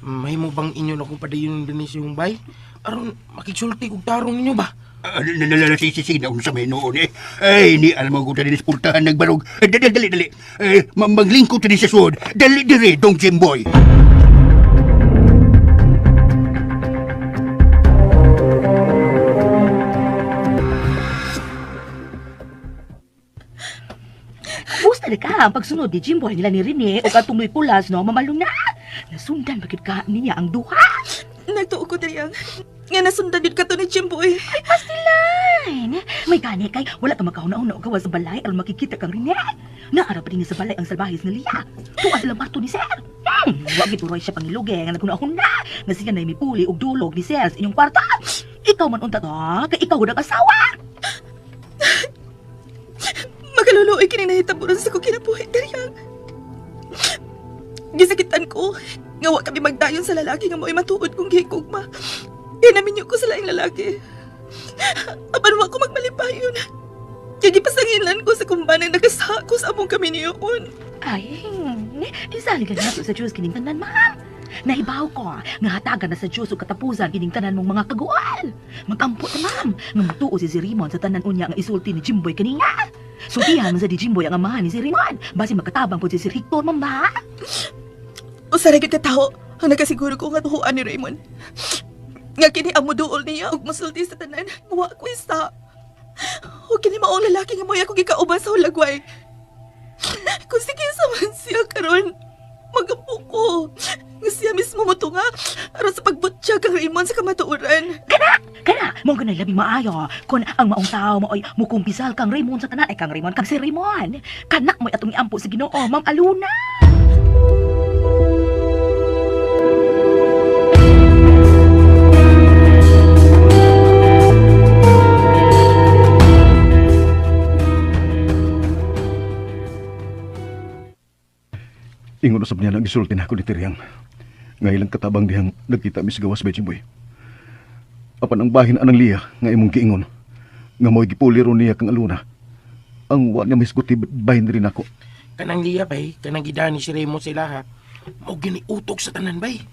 may mo bang inyo na kung padayon din si yung bay? Aron makigsulti kog tarong ninyo ba? Lalala, sige, sige, naunsa may noon eh. Ay, ni alam mo ko tani sa pultahan nagbarog. Eh, Dali, dali, dali. Eh, maglingkod tani sa suod. Dali, dali, dong Jimboy. Gusto na ka ang pagsunod ni Jimboy nila ni Rene o katong Nicolas no mamaluna. Nasundan bakit ka niya ang duha? Nagtuo ko diri ang nga nasundan din ka to ni Jimboy. Ay, pastilan! May gani kay wala ka makauna-una og gawas sa balay aron makikita kang Rene. Naara pa din sa balay ang salbahis nga Lia. Tuwa silang parto ni Sir. Wa gituroy siya pangilugi nga naguna-una nga siya na mipuli og dulog ni Sir sa inyong kwarta. Ikaw man unta to, kay ikaw gud ang asawa. Makaluluoy kini nahitabo ron sa ko kinabuhi diri ang. Gisakitan ko nga wa kami magdayon sa lalaki nga mo'y matuod kong gihigugma. Kaya naminyo ko sa laing lalaki. Apan wa ko magmalipayon. Kaya gipasangilan ko sa kumbanang nagasa ko sa among kami niyoon. Ay, isali ka nato sa Diyos kining tanan, ma'am. Nahibaw ko nga hatagan na sa Diyos og katapusan kining tanan mong mga kagual. Magampo ta, ma'am, nga mutuo si Raymond sa tanan unya nga isulti ni Jimboy kaniya. Sultihan man sa di Jimboy ang amahan ni si Raymond. Basi makatabang po si Sir Hector, ma'am ba? Usa ra gyud ka tawo ang nakasiguro ko nga tuhuan ni Raymond. Nga kini ang muduol niya ug musulti sa tanan, wa ko isa. O kini maong lalaki nga mo'y ako gikauban sa hulagway. Kung sige sa man siya karon, magampo ko. Nga siya mismo mo tunga aron sa pagbutya kang Raymond sa kamatuoran. Kana! Kana! Mao ganay labing maayo kun ang maong tao maoy mukumpisal kang Raymond sa tanan ay kang Raymond kang si Raymond. Kana mo'y atong iampo sa Ginoo, Ma'am Aluna. Ingon usab niya nang gisulti na ako ni Tiryang. Nga ilang katabang dihang nagkita mi sa gawas bay Jimboy. Apan ang bahin anang liya nga imong giingon. Nga mo'y gipuliro niya kang aluna. Ang wa niya mahisguti bahin rin ako. Kanang liya bay, kanang gidani si Raymond sa ilaha. Mao gini utok sa tanan bay.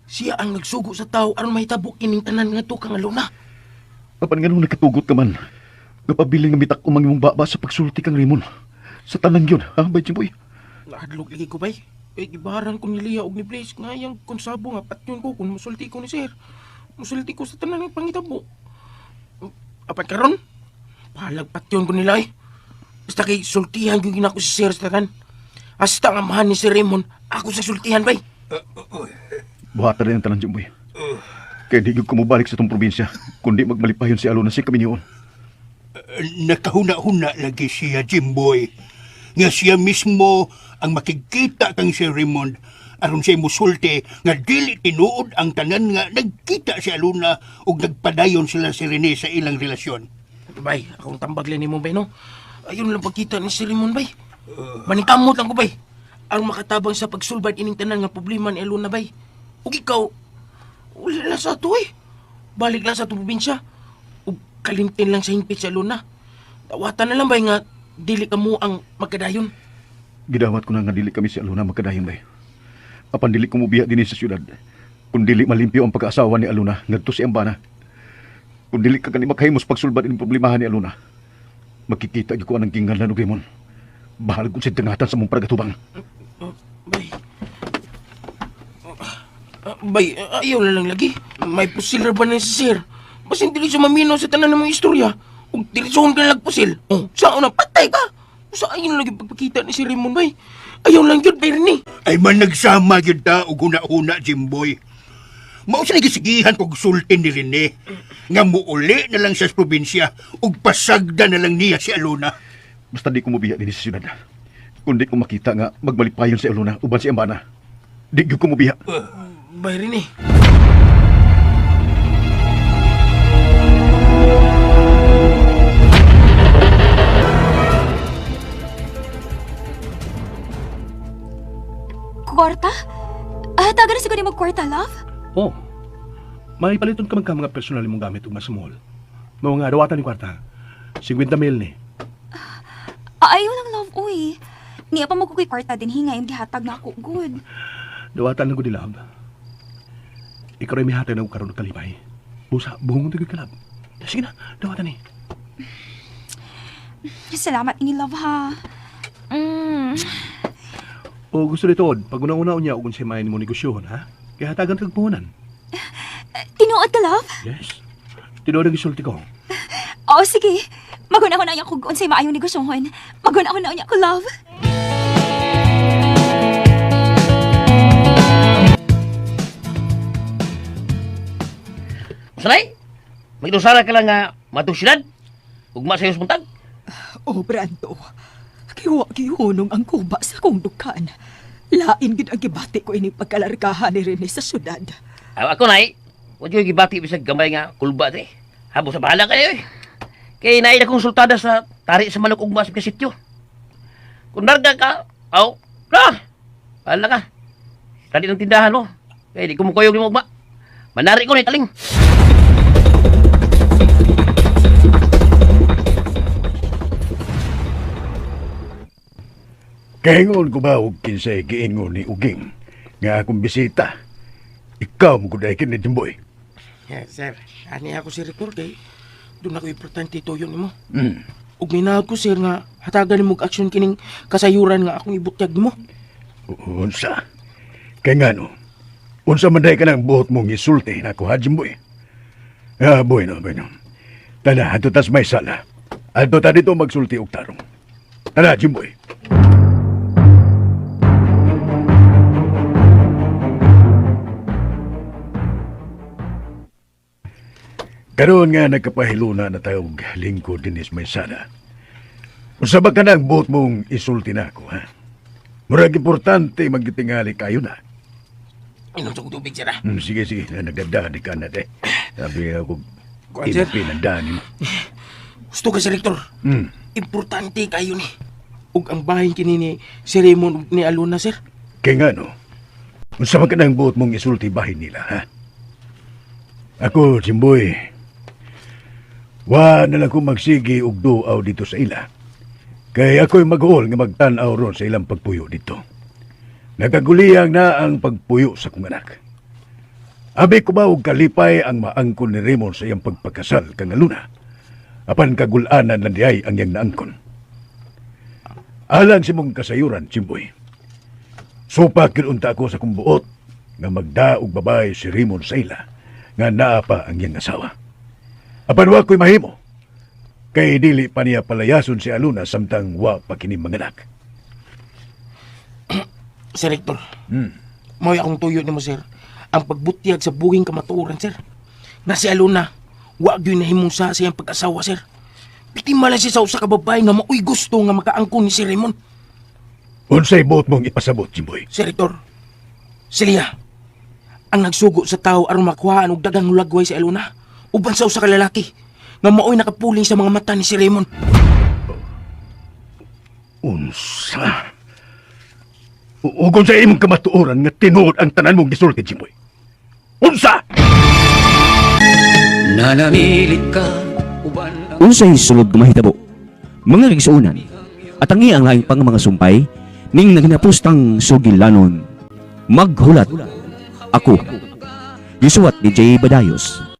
Siya ang nagsugo sa tao aron mahitabo kining tanan nga kang Alona. Apan nga nung nakatugot ka man, napabiling nga mitak umang imong baba sa pagsulti kang Raymond. Sa tanan yun, ha, bay Jimboy? Nahadlok lagi ko bay. Eh, gibaran ko ni Lia og ni Blaze nga yang konsabo nga patyon ko kung musulti ko ni sir. Musulti ko sa tanan nga pangitabo. Apan karon, palag patyon ko nila eh. Basta kay sultihan gyud ko si sir sa tanan. Hasta nga amahan ni si Raymond, ako sa sultihan bay. Buhatan rin ang tanan, Jimboy. Kaya di gyud ko mobalik sa itong probinsya, kundi magmalipayon si Alona si kami niyon. Nakahuna-huna lagi siya, Jimboy. Nga siya mismo ang makikita kang si Raymond aron siya musulti nga dili tinuod ang tanan nga nagkita si Aluna ug nagpadayon sila si Rene sa ilang relasyon. Bay, akong tambag lang nimo bay no. Ayun lang pagkita ni si Raymond bay. Maningkamot lang ko bay. Ang makatabang sa pagsulbad ining tanan nga problema ni Alona bay. Ug ikaw, wala lang sa ato eh. Balik lang sa atong probinsya. Ug kalimtin lang sa hingpit si Alona. Tawatan na lang bay nga dili ka mo ang magkadayon. Gidawat ko na nga dili kami si Alona magkadayon bay. Apan dili ko mobiya dinhi sa syudad. Kung dili malimpyo ang pagkaasawa ni Alona ngadto si Ambana. Kung dili ka kani makahimos pagsulbad ining problemahan ni Alona. Makikita gyud ko anang ginganlan og Raymond. Bahalag kung sa dangatan sa mong paragatubang. Bay. Bay, ayaw na lang lagi. May pusil ra ba na si sir? Basin dili siya maminaw sa tanan ng mga istorya. Ug diretsohon ka na lagpusil. Oh, saan na patay ka? Sa ayun lagi pagpakita ni si Raymond bay. Ayaw lang yun, bay ni. Ay man nagsama gyud ta og huna-huna, Jimboy. Mao sa nagisigihan kog sulti ni Rene nga muuli na lang sa probinsya ug pasagda na lang niya si Alona. Basta di ko mobiya dinhi sa syudad. Kung di ko makita nga magmalipayon si Alona uban si Ambana. Di gyud ko mobiya. Bay Rene. Kwarta? Ah, taga na siguro mo kwarta, love? Oh. May paliton ka man ka mga personal mong gamit ug mas small. Mao nga dawatan ni kwarta. 50 mil ni. Ah, ayaw lang, love, uy. Niya pa mo kukoy kwarta din, hinga yung gihatag na ako. Good. Dawatan lang ko ni love. Ikaw rin mihatag na og karon og kalipay. Busa, buhong tigil ka love. Sige na, dawatan ni. Salamat ini, love, ha. Mm. O gusto nito, pag una-una unya og unsay may nimo negosyohon, ha? Kaya hatagan kag puhunan. Tinuod ka, love? Yes. Tinuod ang gisulti ko. Oo, sige. Maguna-una niya kung unsay maayong negosyohon. Maguna-una niya ko, love. Sanay, magdusara ka lang nga matong syudad. Ugma sa iyong buntag. Oh, Brando. Kiwa gihunong ang kuba sa akong dukan. Lain gid ang gibati ko ini pagkalargahan ni Rene sa syudad. Ako nay, wa jud gibati bisag gamay nga kulba dre. Habo sa bahala kayo eh. Kay naay na konsultada sa tari sa manok ugma sa sityo. Kung narga ka, aw, na. Bahala ka. Tali ng tindahan mo. Kay di ko mukuyog nimo ugma. Manari ko ni taling. Kahingon ko ba og kinsay giingon ni Uging nga akong bisita. Ikaw mo kuday kini Jimboy. Yeah, sir, ani ako si Rector kay doon ako importante tuyo nimo. Mm. Ug minahal ko sir nga hatagan nimo og aksyon kining kasayuran nga akong ibutyag nimo. Unsa? Kay ngano? Unsa man day ka nang buhot mong isulti na ako ha, Jimboy? Ah, boy no, boy no. Tana, adto tas may sala. Adto ta dito magsulti og tarong. Tana, Jimboy. Karon nga nagkapahiluna na tayo og lingkod dinis may sala. Unsa ba ka nang buhot mong isulti na ako, ha? Murag importante maggitingali kayo na. Inom sa kong tubig sir ah. Sige, sige. Nagdadani ka na, de. Sabi ako, Kuan, sir. pinandani mo. Gusto ka si Rector. Hmm. Importante kayo ni. Ug ang bahin kini ni si Raymond ug ni Alona sir. Kaya nga, no? Unsa man ka nang buot mong isulti bahin nila, ha? Ako, Jimboy, wa na lang ko magsigi og duaw dito sa ila. Kay ako'y mag-uol nga magtan-aw ron sa ilang pagpuyo dito. Nagaguliyang na ang pagpuyo sa kong anak. Abi ko ba og kalipay ang maangkon ni Raymond sa iyang pagpakasal kang Aluna. Apan kagulanan lang diay ang iyang naangkon. Alang sa imong kasayuran, Jimboy. Supak gyud unta ako sa kong buot nga magdaog babay si Raymond sa ila nga naa pa ang iyang asawa. Apan wa ko'y mahimo kay dili pa niya palayason si Aluna samtang wa pa kini manganak. Sir Hector, mao'y akong tuyo nimo, sir. Ang pagbutyag sa buhing kamatuoran, sir. Na si Aluna, wa gyud nahimusa sa iyang pag-asawa, sir. Biktima lang siya sa usa ka babae nga maoy gusto nga makaangkon ni si Raymond. Unsay buot mong ipasabot, Jimboy? Sir Hector, siya ang nagsugo sa tao aron makuhaan og daghang hulagway si Aluna uban sa usa ka lalaki nga maoy nakapuling sa mga mata ni si Raymond. Unsa? Ug unsa imong kamatuoran nga tinuod ang tanan mong gisulti, Jimboy? Unsa? Nanamilit ka uban ang Unsay sulod nga mahitabo? Mga kaigsuonan, at ang iyang laing pang mga sumpay ning naghinapustang sugilanon. Maghulat ako. Gisuwat ni Jay Badayos.